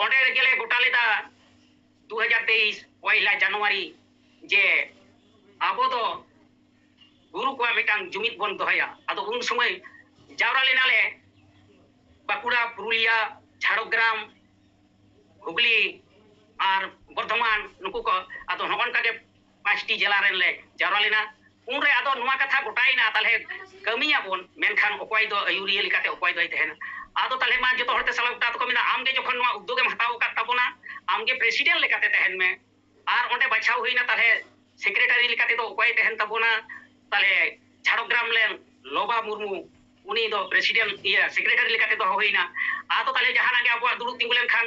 ᱚᱸᱰᱮ ᱨᱮᱜᱮ ᱞᱮ ᱜᱚᱴᱟ ᱞᱮᱫᱟ ᱫᱩ ᱦᱟᱡᱟᱨ ᱛᱮᱭᱤᱥ ᱯᱚᱭᱞᱟ ᱡᱟᱱᱩᱣᱟᱨᱤ ᱡᱮ ᱟᱵᱚ ᱫᱚ ᱜᱩᱨᱩ ᱠᱚᱣᱟᱜ ᱢᱤᱫᱴᱟᱝ ᱡᱩᱢᱤᱫ ᱵᱚᱱ ᱫᱚᱦᱚᱭᱟ᱾ ᱟᱫᱚ ᱩᱱ ᱥᱚᱢᱚᱭ ᱡᱟᱣᱨᱟ ᱞᱮᱱᱟᱞᱮ ᱵᱟᱸᱠᱩᱲᱟ, ᱯᱩᱨᱩᱞᱤᱭᱟ, ᱡᱷᱟᱲᱜᱨᱟᱢ, ᱦᱩᱜᱽᱞᱤ ᱟᱨ ᱵᱚᱨᱫᱷᱚᱢᱟᱱ, ᱱᱩᱠᱩ ᱠᱚ᱾ ᱟᱫᱚ ᱱᱚᱜᱼᱚ ᱱᱚᱝᱠᱟ ᱜᱮ ᱯᱟᱸᱪᱴᱤ ᱡᱮᱞᱟ ᱨᱮᱱ ᱞᱮ ᱡᱟᱣᱨᱟ ᱞᱮᱱᱟ᱾ ᱩᱱᱨᱮ ᱟᱫᱚ ᱱᱚᱣᱟ ᱠᱟᱛᱷᱟ ᱜᱚᱴᱟᱭᱮᱱᱟ, ᱛᱟᱦᱞᱮ ᱠᱟᱹᱢᱤᱭᱟᱵᱚᱱ, ᱢᱮᱱᱠᱷᱟᱱ ᱚᱠᱚᱭ ᱫᱚ ᱟᱹᱭᱩᱨᱤᱭᱟᱹ ᱞᱮᱠᱟᱛᱮ ᱚᱠᱚᱭ ᱫᱚᱭ ᱛᱟᱦᱮᱱᱟ? ᱟᱫᱚ ᱛᱟᱦᱞᱮ ᱢᱟ ᱡᱚᱛᱚ ᱦᱚᱲᱛᱮ ᱥᱟᱞᱟ ᱜᱚᱴᱟ ᱛᱮᱠᱚ ᱢᱮᱱᱟ, ᱟᱢᱜᱮ ᱡᱚᱠᱷᱚᱱ ᱱᱚᱣᱟ ᱩᱫᱽᱫᱳᱜᱽ ᱮᱢ ᱦᱟᱛᱟᱣ ᱟᱠᱟᱫ ᱛᱟᱵᱚᱱᱟ, ᱟᱢᱜᱮ ᱯᱨᱮᱥᱤᱰᱮᱱᱴ ᱞᱮᱠᱟᱛᱮ ᱛᱟᱦᱮᱱ ᱢᱮ᱾ ᱟᱨ ᱚᱸᱰᱮ ᱵᱟᱪᱷᱟᱣ ᱦᱩᱭᱱᱟ, ᱛᱟᱦᱞᱮ ᱥᱮᱠᱨᱮᱴᱟᱨᱤ ᱞᱮᱠᱟᱛᱮ ᱫᱚ ᱚᱠᱚᱭ ᱛᱟᱦᱮᱱ ᱛᱟᱵᱚᱱᱟ? ᱛᱟᱦᱞᱮ ᱡᱷᱟᱲᱜᱨᱟᱢ ᱨᱮᱱ ᱞᱚᱵᱟ ᱢᱩᱨᱢᱩ, ᱩᱱᱤ ᱫᱚ ᱯᱨᱮᱥᱤᱰᱮᱱᱴ, ᱤᱭᱟᱹ, ᱥᱮᱠᱨᱮᱴᱟᱨᱤ ᱞᱮᱠᱟᱛᱮ ᱫᱚᱦᱚ ᱦᱩᱭᱱᱟ᱾ ᱟᱫᱚ ᱛᱟᱦᱞᱮ ᱡᱟᱦᱟᱱᱟᱜ ᱜᱮ ᱟᱵᱚᱣᱟᱜ ᱫᱩᱲᱩᱵ ᱛᱤᱸᱜᱩ ᱞᱮᱱᱠᱷᱟᱱ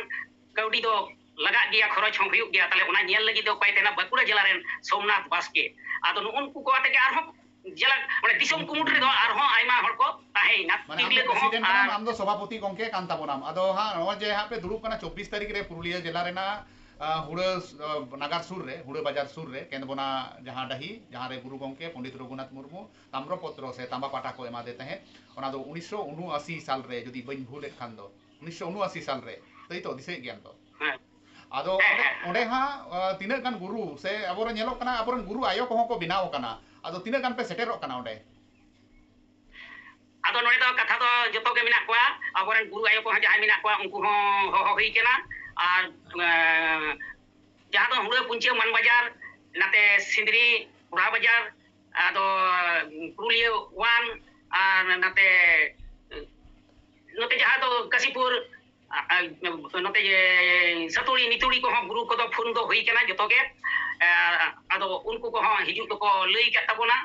ᱠᱟᱹᱣᱰᱤ ᱫᱚ ᱞᱟᱜᱟᱜ ᱜᱮᱭᱟ, ᱠᱷᱚᱨᱚᱪ ᱦᱚᱸ ᱦᱩᱭᱩᱜ ᱜᱮᱭᱟ᱾ ᱛᱟᱦᱞᱮ ᱚᱱᱟ ᱧᱮᱞ ᱞᱟᱹᱜᱤᱫ ᱫᱚ ᱚᱠᱚᱭ ᱛᱟᱦᱮᱱᱟ? ᱵᱟᱸᱠᱩᱲᱟ ᱡᱮᱞᱟ ᱨᱮᱱ ᱥᱳᱢᱱᱟᱛᱷ ᱵᱟᱥᱠᱮ᱾ ᱟᱫᱚ ᱱᱩᱜᱼᱩ ᱱᱩᱠᱩ ᱠᱚ ᱟᱛᱮ ᱜᱮ ᱟᱨᱦᱚᱸ ᱡᱮᱞᱟ, ᱚᱸᱰᱮ ᱫᱤᱥᱚᱢ ᱠᱩᱢᱩᱴ ᱨᱮᱫᱚ ᱟᱨᱦᱚᱸ ᱟᱭᱢᱟ ᱦᱚᱲ ᱠᱚ ᱦᱮᱸ, ᱢᱟᱱᱮ ᱟᱢ ᱫᱚ ᱯᱨᱮᱥᱤᱰᱮᱱᱴ ᱠᱟᱱᱟᱢ, ᱟᱢ ᱫᱚ ᱥᱚᱵᱷᱟᱯᱚᱛᱤ ᱜᱚᱝᱠᱮ ᱠᱟᱱ ᱛᱟᱵᱚᱱᱟᱢ᱾ ᱟᱫᱚ ᱦᱟᱸᱜ ᱱᱚᱜᱼᱚᱭ ᱡᱮ ᱦᱟᱸᱜ ᱯᱮ ᱫᱩᱲᱩᱵ ᱠᱟᱱᱟ ᱪᱚᱵᱵᱤᱥ ᱛᱟᱹᱨᱤᱠᱷ ᱨᱮ ᱯᱩᱨᱩᱞᱤᱭᱟᱹ ᱡᱮᱞᱟ ᱨᱮᱱᱟᱜ, ᱟᱸ, ᱦᱩᱲᱟᱹ, ᱟᱸ, ᱱᱟᱜᱟᱨ ᱥᱩᱨ ᱨᱮ, ᱦᱩᱲᱟᱹ ᱵᱟᱡᱟᱨ ᱥᱩᱨ ᱨᱮ, ᱠᱮᱸᱫᱽᱵᱚᱱᱟ ᱡᱟᱦᱟᱸ ᱰᱟᱹᱦᱤ, ᱡᱟᱦᱟᱸ ᱨᱮ ᱜᱩᱨᱩ ᱜᱚᱝᱠᱮ ᱯᱚᱱᱰᱤᱛ ᱨᱚᱜᱷᱩᱱᱟᱛᱷ ᱢᱩᱨᱢᱩ ᱛᱟᱢᱨᱚᱯᱚᱛᱨᱚ ᱥᱮ ᱛᱟᱢᱵᱟ ᱯᱟᱴᱟ ᱠᱚ ᱮᱢᱟᱫᱮ ᱛᱟᱦᱮᱸᱫ, ᱚᱱᱟ ᱫᱚ ᱩᱱᱤᱥᱥᱚ ᱩᱱᱩᱟᱥᱤ ᱥᱟᱞ ᱨᱮ, ᱡᱩᱫᱤ ᱵᱟᱹᱧ ᱵᱷᱩᱞᱮᱫ ᱠᱷᱟᱱ ᱫᱚ, ᱩᱱᱤᱥᱥᱚ ᱩᱱᱩᱟᱥᱤ ᱥᱟᱞ ᱨᱮ, ᱛᱟᱹᱭ ᱛᱚ, ᱫᱤᱥᱟᱹᱭᱮᱫ ᱜᱮᱭᱟᱢ ᱛᱚ? ᱦᱮᱸ᱾ ᱟᱫᱚ ᱦᱮᱸ, ᱚᱸᱰᱮ, ᱦᱮᱸ᱾ ᱚᱸᱰᱮ ᱦᱟᱸᱜ, ᱟᱸ, ᱛᱤᱱᱟᱹᱜ ᱜᱟᱱ ᱜᱩᱨᱩ ᱥᱮ ᱟᱵᱚᱨᱮᱱ ᱧᱮᱞᱚᱜ ᱠᱟᱱᱟ, ᱟᱵᱚᱨᱮᱱ ᱜᱩᱨᱩ ᱟᱭᱳ ᱠᱚᱦᱚᱸ ᱠᱚ ᱵᱮᱱᱟᱣ ᱟᱠᱟᱱᱟ᱾ ᱟᱫᱚ ᱛᱤᱱᱟᱹᱜ ᱜᱟᱱ ᱯᱮ ᱥᱮᱴᱮᱨᱚᱜ ᱠᱟᱱᱟ ᱚᱸᱰᱮ? ᱟᱫᱚ ᱱᱚᱰᱮ ᱫᱚ ᱠᱟᱛᱷᱟ ᱫᱚ ᱡᱚᱛᱚ ᱜᱮ ᱢᱮᱱᱟᱜ ᱠᱚᱣᱟ, ᱟᱵᱚᱨᱮᱱ ᱜᱩᱨᱩ ᱟᱭᱳ ᱠᱚᱦᱚᱸ ᱡᱟᱦᱟᱸᱭ ᱢᱮᱱᱟᱜ ᱠᱚᱣᱟ, ᱩᱱᱠᱩ ᱦᱚᱸ ᱦᱚᱦᱚ ᱦᱩᱭ ᱠᱟᱱᱟ᱾ ᱟᱨ, ᱮᱸ, ᱡᱟᱦᱟᱸ ᱫᱚ ᱦᱩᱲᱟᱹ ᱯᱩᱧᱪᱟᱹ ᱢᱟᱱ ᱵᱟᱡᱟᱨ, ᱱᱟᱛᱮ ᱥᱤᱸᱫᱽᱨᱤ, ᱵᱩᱲᱦᱟ ᱵᱟᱡᱟᱨ, ᱟᱫᱚ ᱯᱩᱨᱩᱞᱤᱭᱟᱹ ᱳᱣᱟᱱ, ᱟᱨ ᱱᱟᱛᱮ, ᱱᱚᱛᱮ ᱡᱟᱦᱟᱸ ᱫᱚ ᱠᱟᱥᱤᱯᱩᱨ, ᱟ, ᱟ, ᱱᱚᱛᱮ ᱤᱭᱟᱹ, ᱥᱟᱹᱛᱩᱲᱤ, ᱱᱤᱛᱩᱲᱤ ᱠᱚᱦᱚᱸ ᱜᱩᱨᱩ ᱠᱚᱫᱚ ᱯᱷᱳᱱ ᱫᱚ ᱦᱩᱭ ᱠᱟᱱᱟ ᱡᱚᱛᱚ ᱜᱮ᱾ ᱮ, ᱟᱫᱚ ᱩᱱᱠᱩ ᱠᱚᱦᱚᱸ ᱦᱤᱡᱩᱜ ᱫᱚᱠᱚ ᱞᱟᱹᱭ ᱠᱟᱫ ᱛᱟᱵᱚᱱᱟ᱾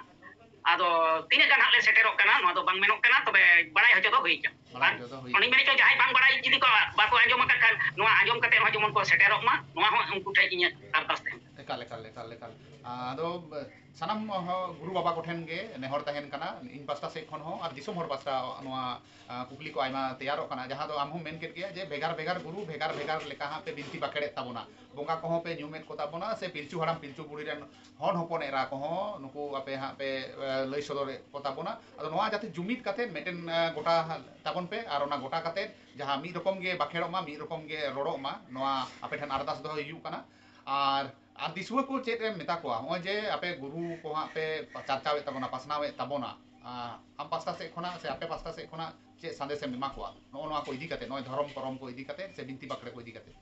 ᱟᱫᱚ ᱛᱤᱱᱟᱹᱜ ᱜᱟᱱ ᱦᱟᱸᱜ ᱞᱮ ᱥᱮᱴᱮᱨᱚᱜ ᱠᱟᱱᱟ, ᱱᱚᱣᱟ ᱫᱚ ᱵᱟᱝ ᱢᱮᱱᱚᱜ ᱠᱟᱱᱟ, ᱛᱚᱵᱮ ᱵᱟᱲᱟᱭ ᱦᱚᱪᱚ ᱫᱚ ᱦᱩᱭ ᱠᱟᱱᱟ᱾ ᱵᱟᱲᱟᱭ ᱦᱚᱪᱚ ᱫᱚ ᱦᱩᱭ ᱚᱱᱮᱧ ᱠᱟᱱᱟ᱾ ᱢᱮᱱ ᱦᱚᱪᱚ, ᱡᱟᱦᱟᱸᱭ ᱵᱟᱝ ᱵᱟᱲᱟᱭ ᱡᱩᱫᱤ ᱠᱚ ᱵᱟᱠᱚ ᱟᱸᱡᱚᱢ ᱟᱠᱟᱫ ᱠᱷᱟᱱ, ᱱᱚᱣᱟ ᱟᱸᱡᱚᱢ ᱠᱟᱛᱮ ᱦᱚᱸ ᱡᱮᱢᱚᱱ ᱠᱚ ᱥᱮᱴᱮᱨᱚᱜ ᱢᱟ, ᱱᱚᱣᱟ ᱦᱚᱸ ᱩᱱᱠᱩ ᱴᱷᱮᱱ ᱤᱧᱟᱹᱜ ᱟᱨᱫᱟᱥ ᱛᱟᱦᱮᱱᱟ᱾ ᱮᱠᱟᱞ, ᱮᱠᱟᱞ, ᱮᱠᱟᱞ, ᱮᱠᱟᱞ᱾ ᱟᱫᱚ, ᱥᱟᱱᱟᱢ ᱦᱚ-, ᱜᱩᱨᱩ ᱵᱟᱵᱟ ᱠᱚᱴᱷᱮᱱ ᱜᱮ ᱱᱮᱦᱚᱨ ᱛᱟᱦᱮᱱ ᱠᱟᱱᱟ, ᱤᱧ ᱯᱟᱥᱴᱟ ᱥᱮᱫ ᱠᱷᱚᱱ ᱦᱚᱸ ᱟᱨ ᱫᱤᱥᱚᱢ ᱦᱚᱲ ᱯᱟᱥᱴᱟ ᱱᱚᱣᱟ, ᱟ, ᱠᱩᱠᱞᱤ ᱠᱚ ᱟᱭᱢᱟ ᱛᱮᱭᱟᱨᱚᱜ ᱠᱟᱱᱟ, ᱡᱟᱦᱟᱸ ᱫᱚ ᱟᱢ ᱦᱚᱸᱢ ᱢᱮᱱ ᱠᱮᱫ ᱜᱮᱭᱟ ᱡᱮ ᱵᱷᱮᱜᱟᱨ ᱵᱷᱮᱜᱟᱨ ᱜᱩᱨᱩ ᱵᱷᱮᱜᱟᱨ ᱵᱷᱮᱜᱟᱨ ᱞᱮᱠᱟ ᱦᱟᱸᱜ ᱯᱮ ᱵᱤᱱᱛᱤ ᱵᱟᱠᱷᱮᱲᱮᱫ ᱛᱟᱵᱚᱱᱟ, ᱵᱚᱸᱜᱟ ᱠᱚᱦᱚᱸ ᱯᱮ ᱧᱩᱢᱮᱫ ᱠᱚ ᱛᱟᱵᱚᱱᱟ, ᱥᱮ ᱯᱤᱞᱪᱩ ᱦᱟᱲᱟᱢ ᱯᱤᱞᱪᱩ ᱵᱩᱲᱦᱤ ᱨᱮᱱ ᱦᱚᱱ ᱦᱚᱯᱚᱱ ᱮᱨᱟ ᱠᱚᱦᱚᱸ ᱱᱩᱠᱩ ᱟᱯᱮ ᱦᱟᱸᱜ ᱯᱮ, ᱮ, ᱞᱟᱹᱭ ᱥᱚᱫᱚᱨᱮᱫ ᱠᱚ ᱛᱟᱵᱚᱱᱟ᱾ ᱟᱫᱚ ᱱᱚᱣᱟ ᱡᱟᱛᱮ ᱡᱩᱢᱤᱫ ᱠᱟᱛᱮ ᱢᱤᱫᱴᱮᱱ, ᱮ, ᱜᱚᱴᱟ ᱛᱟᱵᱚᱱ ᱯᱮ, ᱟᱨ ᱚᱱᱟ ᱜᱚᱴᱟ ᱠᱟᱛᱮ ᱡᱟᱦᱟᱸ ᱢᱤᱫ ᱨᱚᱠᱚᱢ ᱜᱮ ᱵᱟᱠᱷᱮᱲᱚᱜ ᱢᱟ, ᱢᱤᱫ ᱨᱚᱠᱚᱢ ᱜᱮ ᱨᱚᱲᱚᱜ ᱢᱟ, ᱱᱚᱣᱟ ᱟᱯᱮ ᱴᱷᱮᱱ ᱟᱨᱫᱟᱥ ᱫᱚᱦᱚ ᱦᱩᱭᱩᱜ ᱠᱟᱱᱟ᱾ ᱟᱨ ᱟᱨ ᱫᱤᱥᱩᱣᱟᱹ ᱠᱚ ᱪᱮᱫ ᱮᱢ ᱢᱮᱛᱟ ᱠᱚᱣᱟ? ᱱᱚᱜᱼᱚᱭ ᱡᱮ ᱟᱯᱮ ᱜᱩᱨᱩ ᱠᱚ ᱦᱟᱸᱜ ᱯᱮ ᱪᱟᱨᱪᱟᱣᱮᱫ ᱛᱟᱵᱚᱱᱟ, ᱯᱟᱥᱱᱟᱣᱮᱫ ᱛᱟᱵᱚᱱᱟ, ᱟᱸ, ᱟᱢ ᱯᱟᱥᱴᱟ ᱥᱮᱫ ᱠᱷᱚᱱᱟᱜ ᱥᱮ ᱟᱯᱮ ᱯᱟᱥᱴᱟ ᱥᱮᱫ ᱠᱷᱚᱱᱟᱜ ᱪᱮᱫ ᱥᱟᱸᱫᱮᱥ ᱮᱢ ᱮᱢᱟ ᱠᱚᱣᱟ ᱱᱚᱜᱼᱚ ᱱᱚᱣᱟ ᱠᱚ ᱤᱫᱤ ᱠᱟᱛᱮ, ᱱᱚᱜᱼᱚᱭ ᱫᱷᱚᱨᱚᱢ ᱠᱚᱨᱚᱢ ᱠᱚ ᱤᱫᱤ ᱠᱟᱛᱮ ᱥᱮ ᱵᱤᱱᱛᱤ ᱵᱟᱠᱷᱮᱲ ᱠᱚ ᱤᱫᱤ ᱠᱟᱛᱮ?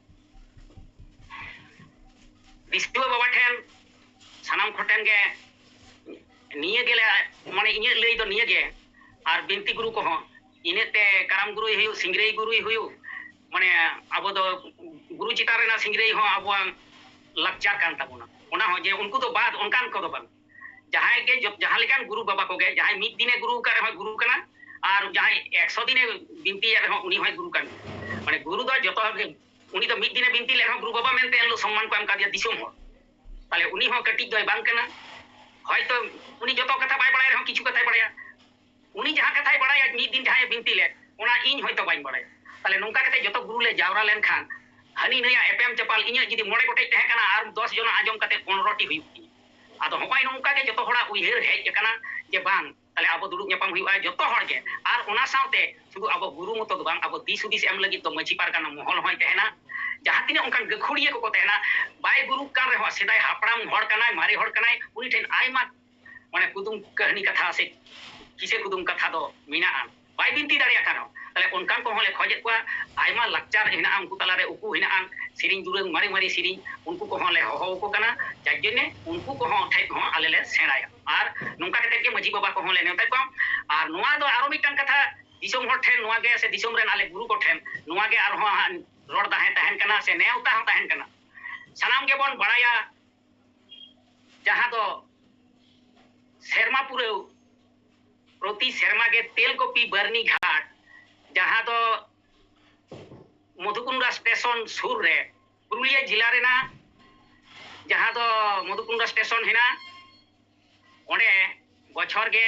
ᱫᱤᱥᱩᱣᱟᱹ ᱵᱟᱵᱟ ᱴᱷᱮᱱ, ᱥᱟᱱᱟᱢ ᱠᱚ ᱴᱷᱮᱱ ᱜᱮ ᱱᱤᱭᱟᱹ ᱜᱮᱞᱮ, ᱢᱟᱱᱮ ᱤᱧᱟᱹᱜ ᱞᱟᱹᱭ ᱫᱚ ᱱᱤᱭᱟᱹ ᱜᱮ, ᱟᱨ ᱵᱤᱱᱛᱤ ᱜᱩᱨᱩ ᱠᱚᱦᱚᱸ, ᱤᱱᱟᱹᱜ ᱛᱮ ᱠᱟᱨᱟᱢ ᱜᱩᱨᱩᱭ ᱦᱩᱭᱩᱜ, ᱥᱤᱝᱨᱟᱹᱭ ᱜᱩᱨᱩᱭ ᱦᱩᱭᱩᱜ, ᱢᱟᱱᱮ ᱟᱵᱚ ᱫᱚ ᱜᱩᱨᱩ ᱪᱮᱛᱟᱱ ᱨᱮᱱᱟᱜ ᱥᱤᱝᱨᱟᱹᱭ ᱦᱚᱸ ᱟᱵᱚᱣᱟᱜ ᱞᱟᱠᱪᱟᱨ ᱠᱟᱱ ᱛᱟᱵᱚᱱᱟ᱾ ᱚᱱᱟ ᱦᱚᱸ ᱡᱮ ᱩᱱᱠᱩ ᱫᱚ ᱵᱟᱫ, ᱚᱱᱠᱟᱱ ᱠᱚᱫᱚ ᱵᱟᱝ᱾ ᱡᱟᱦᱟᱸᱭ ᱜᱮ ᱡᱚ-, ᱡᱟᱦᱟᱸ ᱞᱮᱠᱟᱱ ᱜᱩᱨᱩ ᱵᱟᱵᱟ ᱠᱚᱜᱮ, ᱡᱟᱦᱟᱸᱭ ᱢᱤᱫ ᱫᱤᱱᱮ ᱜᱩᱨᱩ ᱟᱠᱟᱫ ᱨᱮᱦᱚᱸ ᱜᱩᱨᱩ ᱠᱟᱱᱟ, ᱟᱨ ᱡᱟᱦᱟᱸᱭ ᱮᱠᱥᱚ ᱫᱤᱱᱮ ᱵᱤᱱᱛᱤᱭᱮᱫ ᱨᱮᱦᱚᱸ ᱩᱱᱤ ᱦᱚᱸᱭ ᱜᱩᱨᱩ ᱠᱟᱱ ᱜᱮᱭᱟ᱾ ᱢᱟᱱᱮ ᱜᱩᱨᱩ ᱫᱚ ᱡᱚᱛᱚ ᱦᱚᱲ ᱜᱮ, ᱩᱱᱤ ᱫᱚ ᱢᱤᱫ ᱫᱤᱱᱮ ᱵᱤᱱᱛᱤ ᱞᱮᱫ ᱨᱮᱦᱚᱸ ᱜᱩᱨᱩ ᱵᱟᱵᱟ ᱢᱮᱱᱛᱮ ᱮᱱᱦᱤᱞᱳᱜ ᱥᱚᱢᱢᱟᱱ ᱠᱚ ᱮᱢ ᱠᱟᱫᱮᱭᱟ ᱫᱤᱥᱚᱢ ᱦᱚᱲ᱾ ᱛᱟᱦᱞᱮ ᱩᱱᱤ ᱦᱚᱸ ᱠᱟᱹᱴᱤᱡ ᱫᱚᱭ ᱵᱟᱝ ᱠᱟᱱᱟ᱾ ᱦᱚᱭᱛᱳ ᱩᱱᱤ ᱡᱚᱛᱚ ᱠᱟᱛᱷᱟ ᱵᱟᱭ ᱵᱟᱲᱟᱭ ᱨᱮᱦᱚᱸ ᱠᱤᱪᱷᱩ ᱠᱟᱛᱷᱟᱭ ᱵᱟᱲᱟᱭᱟ᱾ ᱩᱱᱤ ᱡᱟᱦᱟᱸ ᱠᱟᱛᱷᱟᱭ ᱵᱟᱲᱟᱭᱟ, ᱢᱤᱫ ᱫᱤᱱ ᱡᱟᱦᱟᱸᱭ ᱵᱤᱱᱛᱤ ᱞᱮᱫ, ᱚᱱᱟ ᱤᱧ ᱦᱚᱭᱛᱳ ᱵᱟᱹᱧ ᱵᱟᱲᱟᱭᱟ᱾ ᱛᱟᱦᱞᱮ ᱱᱚᱝᱠᱟ ᱠᱟᱛᱮ ᱡᱚᱛᱚ ᱜᱩᱨᱩ ᱞᱮ ᱡᱟᱣᱨᱟ ᱞᱮᱱᱠᱷᱟᱱ, ᱦᱟᱹᱱᱤ ᱱᱟᱹᱭᱟᱜ ᱮᱯᱮᱢ ᱪᱟᱯᱟᱞ, ᱤᱧᱟᱹᱜ ᱡᱩᱫᱤ ᱢᱚᱬᱮ ᱜᱚᱴᱮᱡ ᱛᱟᱦᱮᱸ ᱠᱟᱱᱟ ᱟᱨ ᱫᱚᱥ ᱡᱚᱱᱟᱜ ᱟᱸᱡᱚᱢ ᱠᱟᱛᱮ ᱯᱚᱱᱨᱚ ᱴᱤ ᱦᱩᱭᱩᱜ ᱛᱤᱧᱟ᱾ ᱟᱫᱚ ᱦᱚᱸᱜᱼᱚᱭ ᱱᱚᱝᱠᱟ ᱜᱮ ᱡᱚᱛᱚ ᱦᱚᱲᱟᱜ ᱩᱭᱦᱟᱹᱨ ᱦᱮᱡ ᱟᱠᱟᱱᱟ ᱡᱮ ᱵᱟᱝ, ᱛᱟᱦᱞᱮ ᱟᱵᱚ ᱫᱩᱲᱩᱵ ᱧᱟᱯᱟᱢ ᱦᱩᱭᱩᱜᱼᱟ ᱡᱚᱛᱚ ᱦᱚᱲ ᱜᱮ᱾ ᱟᱨ ᱚᱱᱟ ᱥᱟᱶᱛᱮ ᱥᱩᱫᱷᱩ ᱟᱵᱚ ᱜᱩᱨᱩ ᱢᱚᱛᱚ ᱫᱚ ᱵᱟᱝ, ᱟᱵᱚ ᱫᱤᱥ ᱦᱩᱫᱤᱥ ᱮᱢ ᱞᱟᱹᱜᱤᱫ ᱫᱚ ᱢᱟᱹᱡᱷᱤ ᱯᱟᱨᱜᱟᱱᱟ ᱢᱚᱦᱚᱞ ᱦᱚᱸᱭ ᱛᱟᱦᱮᱱᱟ᱾ ᱡᱟᱦᱟᱸ ᱛᱤᱱᱟᱹᱜ ᱚᱱᱠᱟᱱ ᱜᱟᱹᱠᱷᱩᱲᱤᱭᱟᱹ ᱠᱚᱠᱚ ᱛᱟᱦᱮᱱᱟ, ᱵᱟᱭ ᱜᱩᱨᱩ ᱠᱟᱱ ᱨᱮᱦᱚᱸ ᱥᱮᱫᱟᱭ ᱦᱟᱯᱲᱟᱢ ᱦᱚᱲ ᱠᱟᱱᱟᱭ, ᱢᱟᱨᱮ ᱦᱚᱲ ᱠᱟᱱᱟᱭ, ᱩᱱᱤ ᱴᱷᱮᱱ ᱟᱭᱢᱟ ᱢᱟᱱᱮ ᱠᱩᱫᱩᱢ ᱠᱟᱹᱦᱱᱤ ᱠᱟᱛᱷᱟ ᱥᱮ ᱠᱤᱥᱟᱹ ᱠᱩᱫᱩᱢ ᱠᱟᱛᱷᱟ ᱫᱚ ᱢᱮᱱᱟᱜᱼᱟ, ᱵᱟᱭ ᱵᱤᱱᱛᱤ ᱫᱟᱲᱮᱭᱟᱜ ᱠᱟᱱ ᱨᱮᱦᱚᱸ᱾ ᱛᱟᱦᱞᱮ ᱚᱱᱠᱟᱱ ᱠᱚᱦᱚᱸ ᱞᱮ ᱠᱷᱚᱡᱮᱫ ᱠᱚᱣᱟ᱾ ᱟᱭᱢᱟ ᱞᱟᱠᱪᱟᱨ ᱦᱮᱱᱟᱜᱼᱟ ᱩᱱᱠᱩ ᱛᱟᱞᱟᱨᱮ, ᱩᱠᱩ ᱦᱮᱱᱟᱜᱼᱟ, ᱥᱮᱨᱮᱧ ᱫᱩᱨᱟᱹᱝ, ᱢᱟᱨᱮ ᱢᱟᱨᱮ ᱥᱮᱨᱮᱧ, ᱩᱱᱠᱩ ᱠᱚᱦᱚᱸ ᱞᱮ ᱦᱚᱦᱚ ᱟᱠᱚ ᱠᱟᱱᱟ᱾ ᱡᱟᱨ ᱡᱚᱱᱱᱮ ᱩᱱᱠᱩ ᱠᱚᱦᱚᱸ ᱴᱷᱮᱡ ᱦᱚᱸ ᱟᱞᱮ ᱞᱮ ᱥᱮᱬᱟᱭᱟ᱾ ᱟᱨ ᱱᱚᱝᱠᱟ ᱠᱟᱛᱮ ᱜᱮ ᱢᱟᱹᱡᱷᱤ ᱵᱟᱵᱟ ᱠᱚᱦᱚᱸ ᱞᱮ ᱱᱮᱣᱛᱟ ᱠᱚᱣᱟ᱾ ᱟᱨ ᱱᱚᱣᱟ ᱫᱚ ᱟᱨᱚ ᱢᱤᱫᱴᱟᱝ ᱠᱟᱛᱷᱟ, ᱫᱤᱥᱚᱢ ᱦᱚᱲ ᱴᱷᱮᱱ ᱱᱚᱣᱟ ᱜᱮ, ᱥᱮ ᱫᱤᱥᱚᱢ ᱨᱮᱱ ᱟᱞᱮ ᱜᱩᱨᱩ ᱠᱚᱴᱷᱮᱱ ᱱᱚᱣᱟ ᱜᱮ ᱟᱨᱦᱚᱸ ᱦᱟᱸᱜ ᱨᱚᱲ ᱛᱟᱦᱮᱸ ᱛᱟᱦᱮᱱ ᱠᱟᱱᱟ, ᱥᱮ ᱱᱮᱣᱛᱟ ᱦᱚᱸ ᱛᱟᱦᱮᱱ ᱠᱟᱱᱟ᱾ ᱥᱟᱱᱟᱢ ᱜᱮᱵᱚᱱ ᱵᱟᱲᱟᱭᱟ, ᱡᱟᱦᱟᱸ ᱫᱚ ᱥᱮᱨᱢᱟ ᱯᱩᱨᱟᱹᱣ, ᱯᱨᱚᱛᱤ ᱥᱮᱨᱢᱟ ᱜᱮ ᱛᱮᱞᱠᱚᱯᱤ ᱵᱟᱨᱱᱤ ᱜᱷᱟᱴ, ᱡᱟᱦᱟᱸ ᱫᱚ ᱢᱚᱫᱷᱩᱠᱩᱱᱰᱟ ᱥᱴᱮᱥᱚᱱ ᱥᱩᱨ ᱨᱮ, ᱯᱩᱨᱩᱞᱤᱭᱟᱹ ᱡᱮᱞᱟ ᱨᱮᱱᱟᱜ, ᱡᱟᱦᱟᱸ ᱫᱚ ᱢᱚᱫᱷᱩᱠᱩᱱᱰᱟ ᱥᱴᱮᱥᱚᱱ ᱦᱮᱱᱟᱜ, ᱚᱸᱰᱮ ᱵᱚᱪᱷᱚᱨ ᱜᱮ,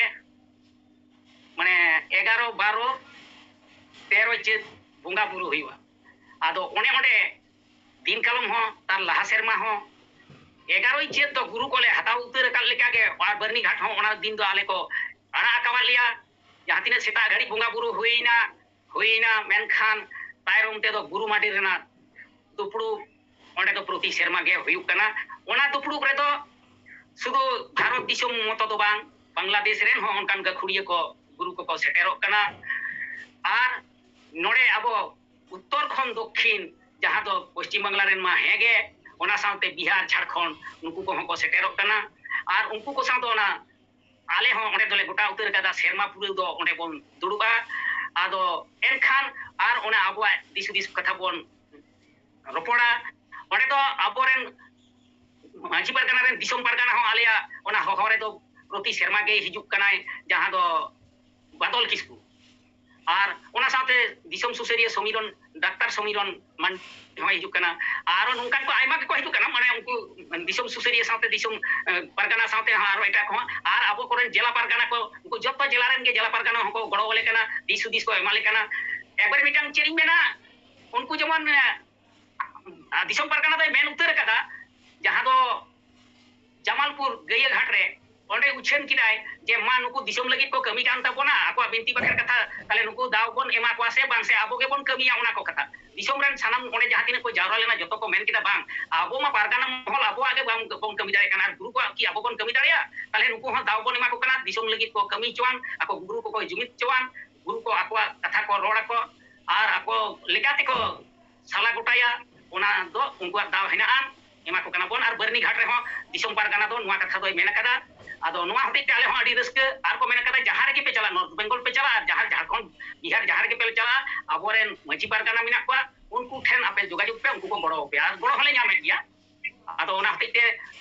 ᱢᱟᱱᱮ, ᱮᱜᱟᱨᱚ, ᱵᱟᱨᱚ, ᱛᱮᱨᱚ ᱪᱟᱹᱛ ᱵᱚᱸᱜᱟ ᱵᱩᱨᱩ ᱦᱩᱭᱩᱜᱼᱟ᱾ ᱟᱫᱚ ᱚᱱᱮ ᱚᱸᱰᱮ ᱫᱤᱱ ᱠᱟᱞᱚᱢ ᱦᱚᱸ, ᱛᱟᱨ ᱞᱟᱦᱟ ᱥᱮᱨᱢᱟ ᱦᱚᱸ, ᱮᱜᱟᱨᱚᱭ ᱪᱟᱹᱛ ᱫᱚ ᱜᱩᱨᱩ ᱠᱚᱞᱮ ᱦᱟᱛᱟᱣ ᱩᱛᱟᱹᱨ ᱟᱠᱟᱫ ᱞᱮᱠᱟᱜᱮ, ᱟᱨ ᱵᱟᱹᱨᱱᱤ ᱜᱷᱟᱴ ᱦᱚᱸ ᱚᱱᱟ ᱫᱤᱱ ᱫᱚ ᱟᱞᱮ ᱠᱚ ᱟᱲᱟᱜ ᱟᱠᱟᱣᱟᱫ ᱞᱮᱭᱟ᱾ ᱡᱟᱦᱟᱸ ᱛᱤᱱᱟᱹᱜ ᱥᱮᱛᱟᱜ ᱜᱷᱟᱹᱲᱤᱡ ᱵᱚᱸᱜᱟ ᱵᱩᱨᱩ ᱦᱩᱭᱱᱟ, ᱦᱩᱭᱱᱟ, ᱢᱮᱱᱠᱷᱟᱱ ᱛᱟᱭᱚᱢ ᱛᱮᱫᱚ ᱜᱩᱨᱩ ᱢᱟᱹᱰᱤ ᱨᱮᱱᱟᱜ ᱫᱩᱯᱲᱩᱵ ᱚᱸᱰᱮ ᱫᱚ ᱯᱨᱚᱛᱤ ᱥᱮᱨᱢᱟ ᱜᱮ ᱦᱩᱭᱩᱜ ᱠᱟᱱᱟ᱾ ᱚᱱᱟ ᱫᱩᱯᱲᱩᱵ ᱨᱮᱫᱚ ᱥᱩᱫᱷᱩ ᱵᱷᱟᱨᱚᱛ ᱫᱤᱥᱚᱢ ᱢᱚᱛᱚ ᱫᱚ ᱵᱟᱝ, ᱵᱟᱝᱞᱟᱫᱮᱥ ᱨᱮᱱ ᱦᱚᱸ ᱚᱱᱠᱟᱱ ᱜᱟᱹᱠᱷᱩᱲᱤᱭᱟᱹ ᱠᱚ, ᱜᱩᱨᱩ ᱠᱚᱠᱚ ᱥᱮᱴᱮᱨᱚᱜ ᱠᱟᱱᱟ᱾ ᱟᱨ ᱱᱚᱰᱮ ᱟᱵᱚ ᱩᱛᱛᱚᱨ ᱠᱷᱚᱱ ᱫᱚᱠᱠᱷᱤᱱ, ᱡᱟᱦᱟᱸ ᱫᱚ ᱯᱚᱥᱪᱤᱢ ᱵᱟᱝᱞᱟ ᱨᱮᱱ ᱢᱟ ᱦᱮᱸ ᱜᱮ, ᱚᱱᱟ ᱥᱟᱶᱛᱮ ᱵᱤᱦᱟᱨ, ᱡᱷᱟᱲᱠᱷᱚᱸᱰ, ᱱᱩᱠᱩ ᱠᱚᱦᱚᱸ ᱠᱚ ᱥᱮᱴᱮᱨᱚᱜ ᱠᱟᱱᱟ᱾ ᱟᱨ ᱩᱱᱠᱩ ᱠᱚ ᱥᱟᱶ ᱫᱚ ᱚᱱᱟ ᱟᱞᱮ ᱦᱚᱸ ᱚᱸᱰᱮ ᱫᱚᱞᱮ ᱜᱚᱴᱟ ᱩᱛᱟᱹᱨ ᱟᱠᱟᱫᱟ, ᱥᱮᱨᱢᱟ ᱯᱩᱨᱟᱹᱣ ᱫᱚ ᱚᱸᱰᱮ ᱵᱚᱱ ᱫᱩᱲᱩᱵᱼᱟ᱾ ᱟᱫᱚ ᱮᱱᱠᱷᱟᱱ ᱟᱨ ᱚᱱᱟ ᱟᱵᱚᱣᱟᱜ ᱫᱤᱥ ᱦᱩᱫᱤᱥ ᱠᱟᱛᱷᱟ ᱵᱚᱱ ᱨᱚᱯᱚᱲᱟ᱾ ᱚᱸᱰᱮ ᱫᱚ ᱟᱵᱚᱨᱮᱱ ᱢᱟᱹᱡᱷᱤ ᱯᱟᱨᱜᱟᱱᱟ ᱨᱮᱱ ᱫᱤᱥᱚᱢ ᱯᱟᱨᱜᱟᱱᱟ ᱦᱚᱸ ᱟᱞᱮᱭᱟᱜ ᱚᱱᱟ ᱦᱚᱦᱚ ᱨᱮᱫᱚ ᱯᱨᱚᱛᱤ ᱥᱮᱨᱢᱟ ᱜᱮᱭ ᱦᱤᱡᱩᱜ ᱠᱟᱱᱟᱭ, ᱡᱟᱦᱟᱸ ᱫᱚ ᱵᱟᱫᱚᱞ ᱠᱤᱥᱠᱩ᱾ ᱟᱨ ᱚᱱᱟ ᱥᱟᱶᱛᱮ ᱫᱤᱥᱚᱢ ᱥᱩᱥᱟᱹᱨᱤᱭᱟᱹ ᱥᱚᱢᱤᱨᱚᱱ, ᱰᱟᱠᱛᱟᱨ ᱥᱚᱢᱤᱨᱚᱱ ᱢᱟᱱᱰᱤ ᱦᱚᱸᱭ ᱦᱤᱡᱩᱜ ᱠᱟᱱᱟ᱾ ᱟᱨᱚ ᱱᱚᱝᱠᱟᱱ ᱠᱚ ᱟᱭᱢᱟ ᱜᱮᱠᱚ ᱦᱤᱡᱩᱜ ᱠᱟᱱᱟ, ᱢᱟᱱᱮ ᱩᱱᱠᱩ ᱫᱤᱥᱚᱢ ᱥᱩᱥᱟᱹᱨᱤᱭᱟᱹ ᱥᱟᱶᱛᱮ ᱫᱤᱥᱚᱢ, ᱮ, ᱯᱟᱨᱜᱟᱱᱟ ᱥᱟᱶᱛᱮ ᱦᱚᱸ ᱟᱨᱚ ᱮᱴᱟᱜ ᱠᱚᱦᱚᱸ, ᱟᱨ ᱟᱵᱚ ᱠᱚᱨᱮᱱ ᱡᱮᱞᱟ ᱯᱟᱨᱜᱟᱱᱟ ᱠᱚ, ᱩᱱᱠᱩ ᱡᱚᱛᱚ ᱡᱮᱞᱟ ᱨᱮᱱ ᱜᱮ ᱡᱮᱞᱟ ᱯᱟᱨᱜᱟᱱᱟ ᱦᱚᱸᱠᱚ ᱜᱚᱲᱚ ᱟᱞᱮ ᱠᱟᱱᱟ, ᱫᱤᱥ ᱦᱩᱫᱤᱥ ᱠᱚ ᱮᱢᱟᱞᱮ ᱠᱟᱱᱟ᱾ ᱮᱠᱵᱟᱨᱮ ᱢᱤᱫᱴᱟᱝ ᱪᱮᱫ ᱤᱧ ᱢᱮᱱᱟ, ᱩᱱᱠᱩ ᱡᱮᱢᱚᱱ, ᱟᱨ ᱫᱤᱥᱚᱢ ᱯᱟᱨᱜᱟᱱᱟ ᱫᱚᱭ ᱢᱮᱱ ᱩᱛᱟᱹᱨ ᱟᱠᱟᱫᱟ, ᱡᱟᱦᱟᱸ ᱫᱚ ᱡᱟᱢᱟᱞᱯᱩᱨ ᱜᱟᱹᱭᱟᱹ ᱜᱷᱟᱴ ᱨᱮ, ᱚᱸᱰᱮ ᱩᱪᱷᱟᱹᱱ ᱠᱮᱫᱟᱭ ᱡᱮ ᱢᱟ ᱱᱩᱠᱩ ᱫᱤᱥᱚᱢ ᱞᱟᱹᱜᱤᱫ ᱠᱚ ᱠᱟᱹᱢᱤ ᱠᱟᱱ ᱛᱟᱵᱚᱱᱟ, ᱟᱠᱚᱣᱟᱜ ᱵᱤᱱᱛᱤ ᱵᱟᱠᱷᱮᱬ ᱠᱟᱛᱷᱟ, ᱛᱟᱦᱞᱮ ᱱᱩᱠᱩ ᱫᱟᱣ ᱵᱚᱱ ᱮᱢᱟ ᱠᱚᱣᱟ ᱥᱮ ᱵᱟᱝ, ᱥᱮ ᱟᱵᱚ ᱜᱮᱵᱚᱱ ᱠᱟᱹᱢᱤᱭᱟ, ᱚᱱᱟ ᱠᱚ ᱠᱟᱛᱷᱟ᱾ ᱫᱤᱥᱚᱢ ᱨᱮᱱ ᱥᱟᱱᱟᱢ ᱚᱸᱰᱮ ᱡᱟᱦᱟᱸ ᱛᱤᱱᱟᱹᱜ ᱠᱚ ᱡᱟᱣᱨᱟ ᱞᱮᱱᱟ, ᱡᱚᱛᱚ ᱠᱚ ᱢᱮᱱ ᱠᱮᱫᱟ, ᱵᱟᱝ, ᱟᱵᱚ ᱢᱟ ᱯᱟᱨᱜᱟᱱᱟ ᱢᱚᱦᱚᱞ ᱟᱵᱚᱣᱟᱜ ᱜᱮ ᱵᱟᱝ ᱵᱚᱱ ᱠᱟᱹᱢᱤ ᱫᱟᱲᱮᱭᱟᱜ ᱠᱟᱱᱟ, ᱟᱨ ᱜᱩᱨᱩ ᱠᱚᱣᱟᱜ ᱠᱤ ᱟᱵᱚ ᱵᱚᱱ ᱠᱟᱹᱢᱤ ᱫᱟᱲᱮᱭᱟᱜᱼᱟ? ᱛᱟᱦᱞᱮ ᱱᱩᱠᱩ ᱦᱚᱸ ᱫᱟᱣ ᱵᱚᱱ ᱮᱢᱟ ᱠᱚ ᱠᱟᱱᱟ, ᱫᱤᱥᱚᱢ ᱞᱟᱹᱜᱤᱫ ᱠᱚ ᱠᱟᱹᱢᱤ ᱦᱚᱪᱚᱣᱟᱱ, ᱟᱠᱚ ᱜᱩᱨᱩ ᱠᱚᱠᱚ ᱡᱩᱢᱤᱫ ᱦᱚᱪᱚᱣᱟᱱ, ᱜᱩᱨᱩ ᱠᱚ ᱟᱠᱚᱣᱟᱜ ᱠᱟᱛᱷᱟ ᱠᱚ ᱨᱚᱲ ᱟᱠᱚ, ᱟᱨ ᱟᱠᱚ ᱞᱮᱠᱟ ᱛᱮᱠᱚ ᱥᱟᱞᱟ ᱜᱚᱴᱟᱭᱟ, ᱚᱱᱟ ᱫᱚ ᱩᱱᱠᱩᱣᱟᱜ ᱫᱟᱣ ᱦᱮᱱᱟᱜᱼᱟ, ᱮᱢᱟ ᱠᱚ ᱠᱟᱱᱟ ᱵᱚᱱ᱾ ᱟᱨ ᱵᱟᱹᱨᱱᱤ ᱜᱷᱟᱴ ᱨᱮᱦᱚᱸ ᱫᱤᱥᱚᱢ ᱯᱟᱨᱜᱟᱱᱟ ᱫᱚ ᱱᱚᱣᱟ ᱠᱟᱛᱷᱟ ᱫᱚᱭ ᱢᱮᱱ ᱟᱠᱟᱫᱟ᱾ ᱟᱫᱚ ᱱᱚᱣᱟ ᱦᱚᱛᱮᱡ ᱛᱮ ᱟᱞᱮ ᱦᱚᱸ ᱟᱹᱰᱤ ᱨᱟᱹᱥᱠᱟᱹ᱾ ᱟᱨ ᱠᱚ ᱢᱮᱱ ᱟᱠᱟᱫᱟ, ᱡᱟᱦᱟᱸ ᱨᱮᱜᱮ ᱯᱮ ᱪᱟᱞᱟᱜ, ᱱᱚᱨᱛᱷ ᱵᱮᱝᱜᱚᱞ ᱯᱮ ᱪᱟᱞᱟᱜ, ᱟᱨ ᱡᱟᱦᱟᱸ ᱡᱷᱟᱲᱠᱷᱚᱸᱰ, ᱵᱤᱦᱟᱨ, ᱡᱟᱦᱟᱸ ᱨᱮᱜᱮ ᱯᱮ ᱪᱟᱞᱟᱜ, ᱟᱵᱚᱨᱮᱱ ᱢᱟᱹᱡᱷᱤ ᱯᱟᱨᱜᱟᱱᱟ ᱢᱮᱱᱟᱜ ᱠᱚᱣᱟ, ᱩᱱᱠᱩ ᱴᱷᱮᱱ ᱟᱯᱮ ᱡᱳᱜᱟᱡᱳᱜᱽ ᱯᱮ, ᱩᱱᱠᱩ ᱠᱚ ᱜᱚᱲᱚ ᱟᱯᱮᱭᱟ᱾ ᱟᱨ ᱜᱚᱲᱚ ᱦᱚᱸᱞᱮ ᱧᱟᱢᱮᱫ ᱜᱮᱭᱟ᱾ ᱟᱫᱚ ᱚᱱᱟ ᱦᱚᱛᱮᱡ ᱛᱮ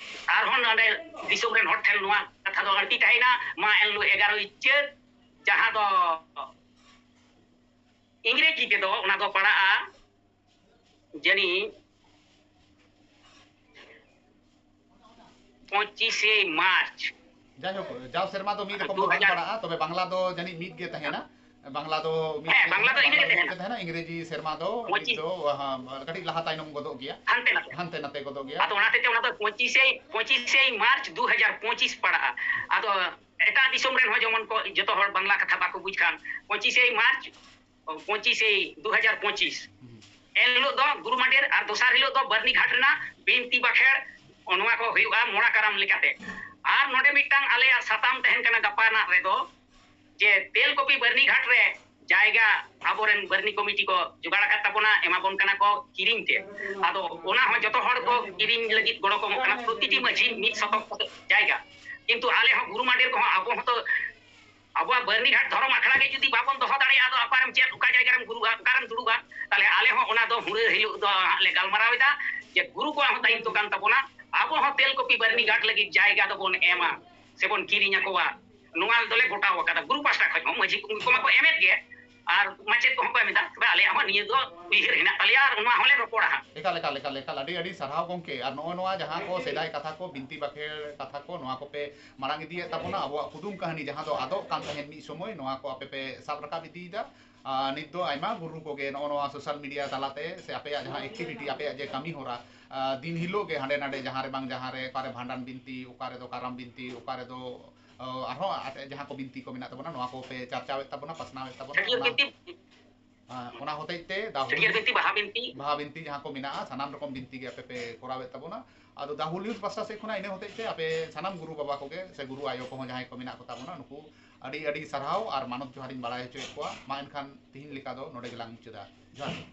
ᱟᱨᱦᱚᱸ ᱱᱚᱰᱮ ᱫᱤᱥᱚᱢ ᱨᱮᱱ ᱦᱚᱲ ᱴᱷᱮᱱ ᱱᱚᱣᱟ ᱠᱟᱛᱷᱟ ᱫᱚ ᱟᱹᱲᱛᱤ ᱛᱟᱦᱮᱸᱭᱮᱱᱟ, ᱢᱟ ᱮᱱᱦᱤᱞᱳᱜ ᱮᱜᱟᱨᱳᱭ ᱪᱟᱹᱛ, ᱡᱟᱦᱟᱸ ᱫᱚ ᱤᱝᱨᱮᱡᱤ ᱛᱮᱫᱚ ᱚᱱᱟ ᱫᱚ ᱯᱟᱲᱟᱜᱼᱟ ᱡᱟᱹᱱᱤᱡ ᱯᱚᱸᱪᱤᱥᱮ ᱢᱟᱨᱪ᱾ ᱡᱟᱭᱦᱳᱠ, ᱡᱟᱣ ᱥᱮᱨᱢᱟ ᱫᱚ ᱢᱤᱫ ᱨᱚᱠᱚᱢ ᱫᱚ ᱵᱟᱝ ᱯᱟᱲᱟᱜᱼᱟ, ᱛᱚᱵᱮ ᱵᱟᱝᱞᱟ ᱫᱚ ᱡᱟᱹᱱᱤᱡ ᱢᱤᱫ ᱜᱮ ᱛᱟᱦᱮᱱᱟ᱾ ᱵᱟᱝᱞᱟ ᱫᱚ ᱢᱤᱫ ᱦᱮᱸ, ᱵᱟᱝᱞᱟ ᱫᱚ ᱤᱱᱟᱹ ᱜᱮ ᱢᱤᱫ ᱛᱟᱦᱮᱱᱟ᱾ ᱜᱮ ᱛᱟᱦᱮᱱᱟ, ᱤᱝᱨᱮᱡᱤ ᱥᱮᱨᱢᱟ ᱫᱚ ᱢᱤᱫ ᱯᱚᱸᱪᱤᱥ ᱫᱚ, ᱟᱦᱟ, ᱠᱟᱹᱴᱤᱡ ᱞᱟᱦᱟ ᱛᱟᱭᱱᱚᱢ ᱜᱚᱫᱚᱜ ᱜᱮᱭᱟ, ᱦᱟᱱᱛᱮ ᱱᱟᱛᱮ᱾ ᱦᱟᱱᱛᱮ ᱱᱟᱛᱮ ᱜᱚᱫᱚᱜ ᱜᱮᱭᱟ᱾ ᱟᱫᱚ ᱚᱱᱟ ᱦᱚᱛᱮᱡ ᱛᱮ ᱚᱱᱟ ᱫᱚ ᱯᱚᱸᱪᱤᱥᱮ, ᱯᱚᱸᱪᱤᱥᱮ ᱢᱟᱨᱪ ᱫᱩ ᱦᱟᱡᱟᱨ ᱯᱚᱸᱪᱤᱥ ᱯᱟᱲᱟᱜᱼᱟ᱾ ᱟᱫᱚ ᱮᱴᱟᱜ ᱫᱤᱥᱚᱢ ᱨᱮᱱ ᱦᱚᱸ ᱡᱮᱢᱚᱱ ᱠᱚ ᱡᱚᱛᱚ ᱦᱚᱲ ᱵᱟᱝᱞᱟ ᱠᱟᱛᱷᱟ ᱵᱟᱠᱚ ᱵᱩᱡᱽ ᱠᱷᱟᱱ, ᱯᱚᱸᱪᱤᱥᱮ ᱢᱟᱨᱪ, ᱯᱚᱸᱪᱤᱥᱮ ᱫᱩ ᱦᱟᱡᱟᱨ ᱯᱚᱸᱪᱤᱥ, ᱦᱩᱸ᱾ ᱮᱱ ᱦᱤᱞᱳᱜ ᱫᱚ ᱜᱩᱨᱩ ᱢᱟᱰᱮᱨ ᱟᱨ ᱫᱚᱥᱟᱨ ᱦᱤᱞᱳᱜ ᱫᱚ ᱵᱟᱹᱨᱱᱤ ᱜᱷᱟᱴ ᱨᱮᱱᱟᱜ ᱵᱤᱱᱛᱤ ᱵᱟᱠᱷᱮᱲ ᱱᱚᱣᱟ ᱠᱚ ᱦᱩᱭᱩᱜᱼᱟ ᱢᱚᱲᱟ ᱠᱟᱨᱟᱢ ᱞᱮᱠᱟᱛᱮ᱾ ᱟᱨ ᱱᱚᱰᱮ ᱢᱤᱫᱴᱟᱝ ᱟᱞᱮᱭᱟᱜ ᱥᱟᱛᱟᱢ ᱛᱟᱦᱮᱱ ᱠᱟᱱᱟ ᱜᱟᱯᱟᱱᱟᱜ ᱨᱮᱫᱚ, ᱡᱮ ᱛᱮᱞᱠᱚᱯᱤ ᱵᱟᱹᱨᱱᱤ ᱜᱷᱟᱴ ᱨᱮ ᱡᱟᱭᱜᱟ ᱟᱵᱚᱨᱮᱱ ᱵᱟᱹᱨᱱᱤ ᱠᱚᱢᱤᱴᱤ ᱠᱚ ᱡᱚᱜᱟᱲ ᱟᱠᱟᱫ ᱛᱟᱵᱚᱱᱟ, ᱮᱢᱟᱵᱚᱱ ᱠᱟᱱᱟ ᱠᱚ ᱠᱤᱨᱤᱧ ᱛᱮ᱾ ᱟᱫᱚ ᱚᱱᱟ ᱦᱚᱸ ᱡᱚᱛᱚ ᱦᱚᱲ ᱠᱚ ᱠᱤᱨᱤᱧ ᱞᱟᱹᱜᱤᱫ ᱜᱚᱲᱚ ᱠᱚ ᱮᱢᱚᱜ ᱠᱟᱱᱟ, ᱯᱨᱚᱛᱤᱴᱤ ᱢᱟᱹᱡᱷᱤ ᱢᱤᱫ ᱥᱚᱛᱚᱠ ᱠᱟᱛᱮ ᱡᱟᱭᱜᱟ᱾ ᱠᱤᱱᱛᱩ ᱟᱞᱮ ᱦᱚᱸ ᱜᱩᱨᱩ ᱢᱟᱰᱮᱨ ᱠᱚᱦᱚᱸ ᱟᱵᱚ ᱦᱚᱸᱛᱚ ᱟᱵᱚᱣᱟᱜ ᱵᱟᱹᱨᱱᱤ ᱜᱷᱟᱴ ᱫᱷᱚᱨᱚᱢ ᱟᱠᱷᱲᱟ ᱜᱮ ᱡᱩᱫᱤ ᱵᱟᱵᱚᱱ ᱫᱚᱦᱚ ᱫᱟᱲᱮᱭᱟᱜᱼᱟ, ᱟᱫᱚ ᱚᱠᱟᱨᱮᱢ ᱪᱮᱫ, ᱚᱠᱟ ᱡᱟᱭᱜᱟ ᱨᱮᱢ ᱜᱩᱨᱩᱜᱼᱟ, ᱚᱠᱟᱨᱮᱢ ᱫᱩᱲᱩᱵᱼᱟ? ᱛᱟᱦᱞᱮ ᱟᱞᱮ ᱦᱚᱸ ᱚᱱᱟ ᱫᱚ ᱦᱩᱲᱟᱹ ᱦᱤᱞᱳᱜ ᱫᱚ ᱦᱟᱸᱜ ᱞᱮ ᱜᱟᱞᱢᱟᱨᱟᱣ ᱮᱫᱟ ᱡᱮ ᱜᱩᱨᱩ ᱠᱚᱣᱟᱜ ᱦᱚᱸ ᱫᱟᱭᱤᱛᱛᱚ ᱠᱟᱱ ᱛᱟᱵᱚᱱᱟ, ᱟᱵᱚ ᱦᱚᱸ ᱛᱮᱞᱠᱚᱯᱤ ᱵᱟᱹᱨᱱᱤ ᱜᱷᱟᱴ ᱞᱟᱹᱜᱤᱫ ᱡᱟᱭᱜᱟ ᱫᱚᱵᱚᱱ ᱮᱢᱟ ᱥᱮᱵᱚᱱ ᱠᱤᱨᱤᱧ ᱟᱠᱚᱣᱟ᱾ ᱱᱚᱣᱟ ᱫᱚᱞᱮ ᱜᱚᱴᱟᱣ ᱟᱠᱟᱫᱟ ᱜᱩᱨᱩ ᱯᱟᱦᱴᱟ ᱠᱷᱚᱱ ᱦᱚᱸ, ᱢᱟᱹᱡᱷᱤ ᱠᱚ ᱢᱟᱠᱚ ᱮᱢᱮᱫ ᱜᱮ, ᱟᱨ ᱢᱟᱪᱮᱫ ᱠᱚᱦᱚᱸ ᱠᱚ ᱮᱢ ᱮᱫᱟ, ᱛᱚᱵᱮ ᱟᱞᱮᱭᱟᱜ ᱦᱚᱸ ᱱᱤᱭᱟᱹ ᱫᱚ ᱩᱭᱦᱟᱹᱨ ᱦᱮᱱᱟᱜ ᱛᱟᱞᱮᱭᱟ ᱟᱨ ᱱᱚᱣᱟ ᱦᱚᱸᱞᱮ ᱨᱚᱯᱚᱲᱟ ᱦᱟᱸᱜ᱾ ᱮᱠᱟᱞ, ᱮᱠᱟᱞ, ᱮᱠᱟᱞ, ᱮᱠᱟᱞ, ᱟᱹᱰᱤ, ᱟᱹᱰᱤ ᱥᱟᱨᱦᱟᱣ ᱜᱚᱢᱠᱮ᱾ ᱟᱨ ᱱᱚᱜᱼᱚ ᱱᱚᱣᱟ ᱡᱟᱦᱟᱸ ᱠᱚ ᱥᱮᱫᱟᱭ ᱠᱟᱛᱷᱟ ᱠᱚ, ᱵᱤᱱᱛᱤ ᱵᱟᱠᱷᱮᱲ ᱠᱟᱛᱷᱟ ᱠᱚ, ᱱᱚᱣᱟ ᱠᱚᱯᱮ ᱢᱟᱲᱟᱝ ᱤᱫᱤᱭᱮᱫ ᱛᱟᱵᱚᱱᱟ, ᱟᱵᱚᱣᱟᱜ ᱠᱩᱫᱩᱢ ᱠᱟᱹᱦᱱᱤ ᱡᱟᱦᱟᱸ ᱫᱚ ᱟᱫᱚᱜ ᱠᱟᱱ ᱛᱟᱦᱮᱸᱫ ᱢᱤᱫ ᱥᱚᱢᱚᱭ, ᱱᱚᱣᱟ ᱠᱚ ᱟᱯᱮ ᱯᱮ ᱥᱟᱵ ᱨᱟᱠᱟᱵ ᱤᱫᱤᱭᱮᱫᱟ᱾ ᱟᱨ ᱱᱤᱛ ᱫᱚ ᱟᱭᱢᱟ ᱜᱩᱨᱩ ᱠᱚᱜᱮ ᱱᱚᱜᱼᱚ ᱱᱚᱣᱟ social media ᱛᱟᱞᱟᱛᱮ ᱥᱮ ᱟᱯᱮᱭᱟᱜ ᱡᱟᱦᱟᱸ activity, ᱟᱯᱮᱭᱟᱜ ᱡᱮ ᱠᱟᱹᱢᱤ ᱦᱚᱨᱟ, ᱟᱨ ᱫᱤᱱ ᱦᱤᱞᱳᱜ ᱜᱮ ᱦᱟᱸᱰᱮ ᱱᱟᱰᱮ ᱡᱟᱦᱟᱸ ᱨᱮ ᱵᱟᱝ ᱡᱟᱦᱟᱸ ᱨᱮ, ᱚᱠᱟᱨᱮ ᱵᱷᱟᱸᱰᱟᱱ ᱵᱤᱱᱛᱤ, ᱚᱠᱟᱨᱮ ᱫᱚ ᱠᱟᱨᱟᱢ ᱵᱤᱱᱛᱤ, ᱚᱠᱟᱨᱮ ᱫᱚ, ᱚ, ᱟᱨᱦᱚᱸ ᱟᱨ ᱡᱟᱦᱟᱸ ᱠᱚ ᱵᱤᱱᱛᱤ ᱠᱚ ᱢᱮᱱᱟᱜ ᱛᱟᱵᱚᱱᱟ, ᱱᱚᱣᱟ ᱠᱚᱯᱮ ᱪᱟᱨᱪᱟᱣᱮᱫ ᱛᱟᱵᱚᱱᱟ, ᱯᱟᱥᱱᱟᱣᱮᱫ ᱛᱟᱵᱚᱱᱟ᱾ ᱪᱷᱟᱹᱴᱭᱟᱹᱨ ᱚᱱᱟ, ᱵᱤᱱᱛᱤ, ᱟᱨ ᱚᱱᱟ ᱦᱚᱛᱮᱡ ᱛᱮ ᱫᱟᱦᱩᱞ ᱪᱷᱟᱹᱴᱭᱟᱹᱨ ᱵᱤᱱᱛᱤ, ᱵᱟᱦᱟ ᱵᱤᱱᱛᱤ᱾ ᱵᱟᱦᱟ ᱵᱤᱱᱛᱤ ᱡᱟᱦᱟᱸ ᱠᱚ ᱢᱮᱱᱟᱜᱼᱟ, ᱥᱟᱱᱟᱢ ᱨᱚᱠᱚᱢ ᱵᱤᱱᱛᱤ ᱜᱮ ᱟᱯᱮ ᱯᱮ ᱠᱚᱨᱟᱣᱮᱫ ᱛᱟᱵᱚᱱᱟ᱾ ᱟᱫᱚ ᱫᱟᱦᱩᱞ ᱱᱤᱭᱩᱡᱽ ᱯᱟᱥᱴᱟ ᱥᱮᱫ ᱠᱷᱚᱱᱟᱜ ᱤᱱᱟᱹ ᱦᱚᱛᱮᱡ ᱛᱮ ᱟᱯᱮ ᱥᱟᱱᱟᱢ ᱜᱩᱨᱩ ᱵᱟᱵᱟ ᱠᱚᱜᱮ ᱥᱮ ᱜᱩᱨᱩ ᱟᱭᱳ ᱠᱚᱦᱚᱸ ᱡᱟᱦᱟᱸᱭ ᱠᱚ ᱢᱮᱱᱟᱜ ᱠᱚ ᱛᱟᱵᱚᱱᱟ, ᱱᱩᱠᱩ ᱟᱹᱰᱤ ᱟᱹᱰᱤ ᱥᱟᱨᱦᱟᱣ ᱟᱨ ᱢᱟᱱᱚᱛ ᱡᱚᱦᱟᱨᱤᱧ ᱵᱟᱲᱟᱭ ᱦᱚᱪᱚᱭᱮᱫ ᱠᱚᱣᱟ᱾ ᱢᱟ ᱮᱱᱠᱷᱟᱱ ᱛᱤᱦᱤᱧ ᱞᱮᱠᱟ ᱫᱚ ᱱᱚᱰᱮ ᱜᱮᱞᱟᱝ ᱢᱩᱪᱟᱹᱫᱟ᱾ ᱡᱚᱦᱟᱨ ᱜᱮ᱾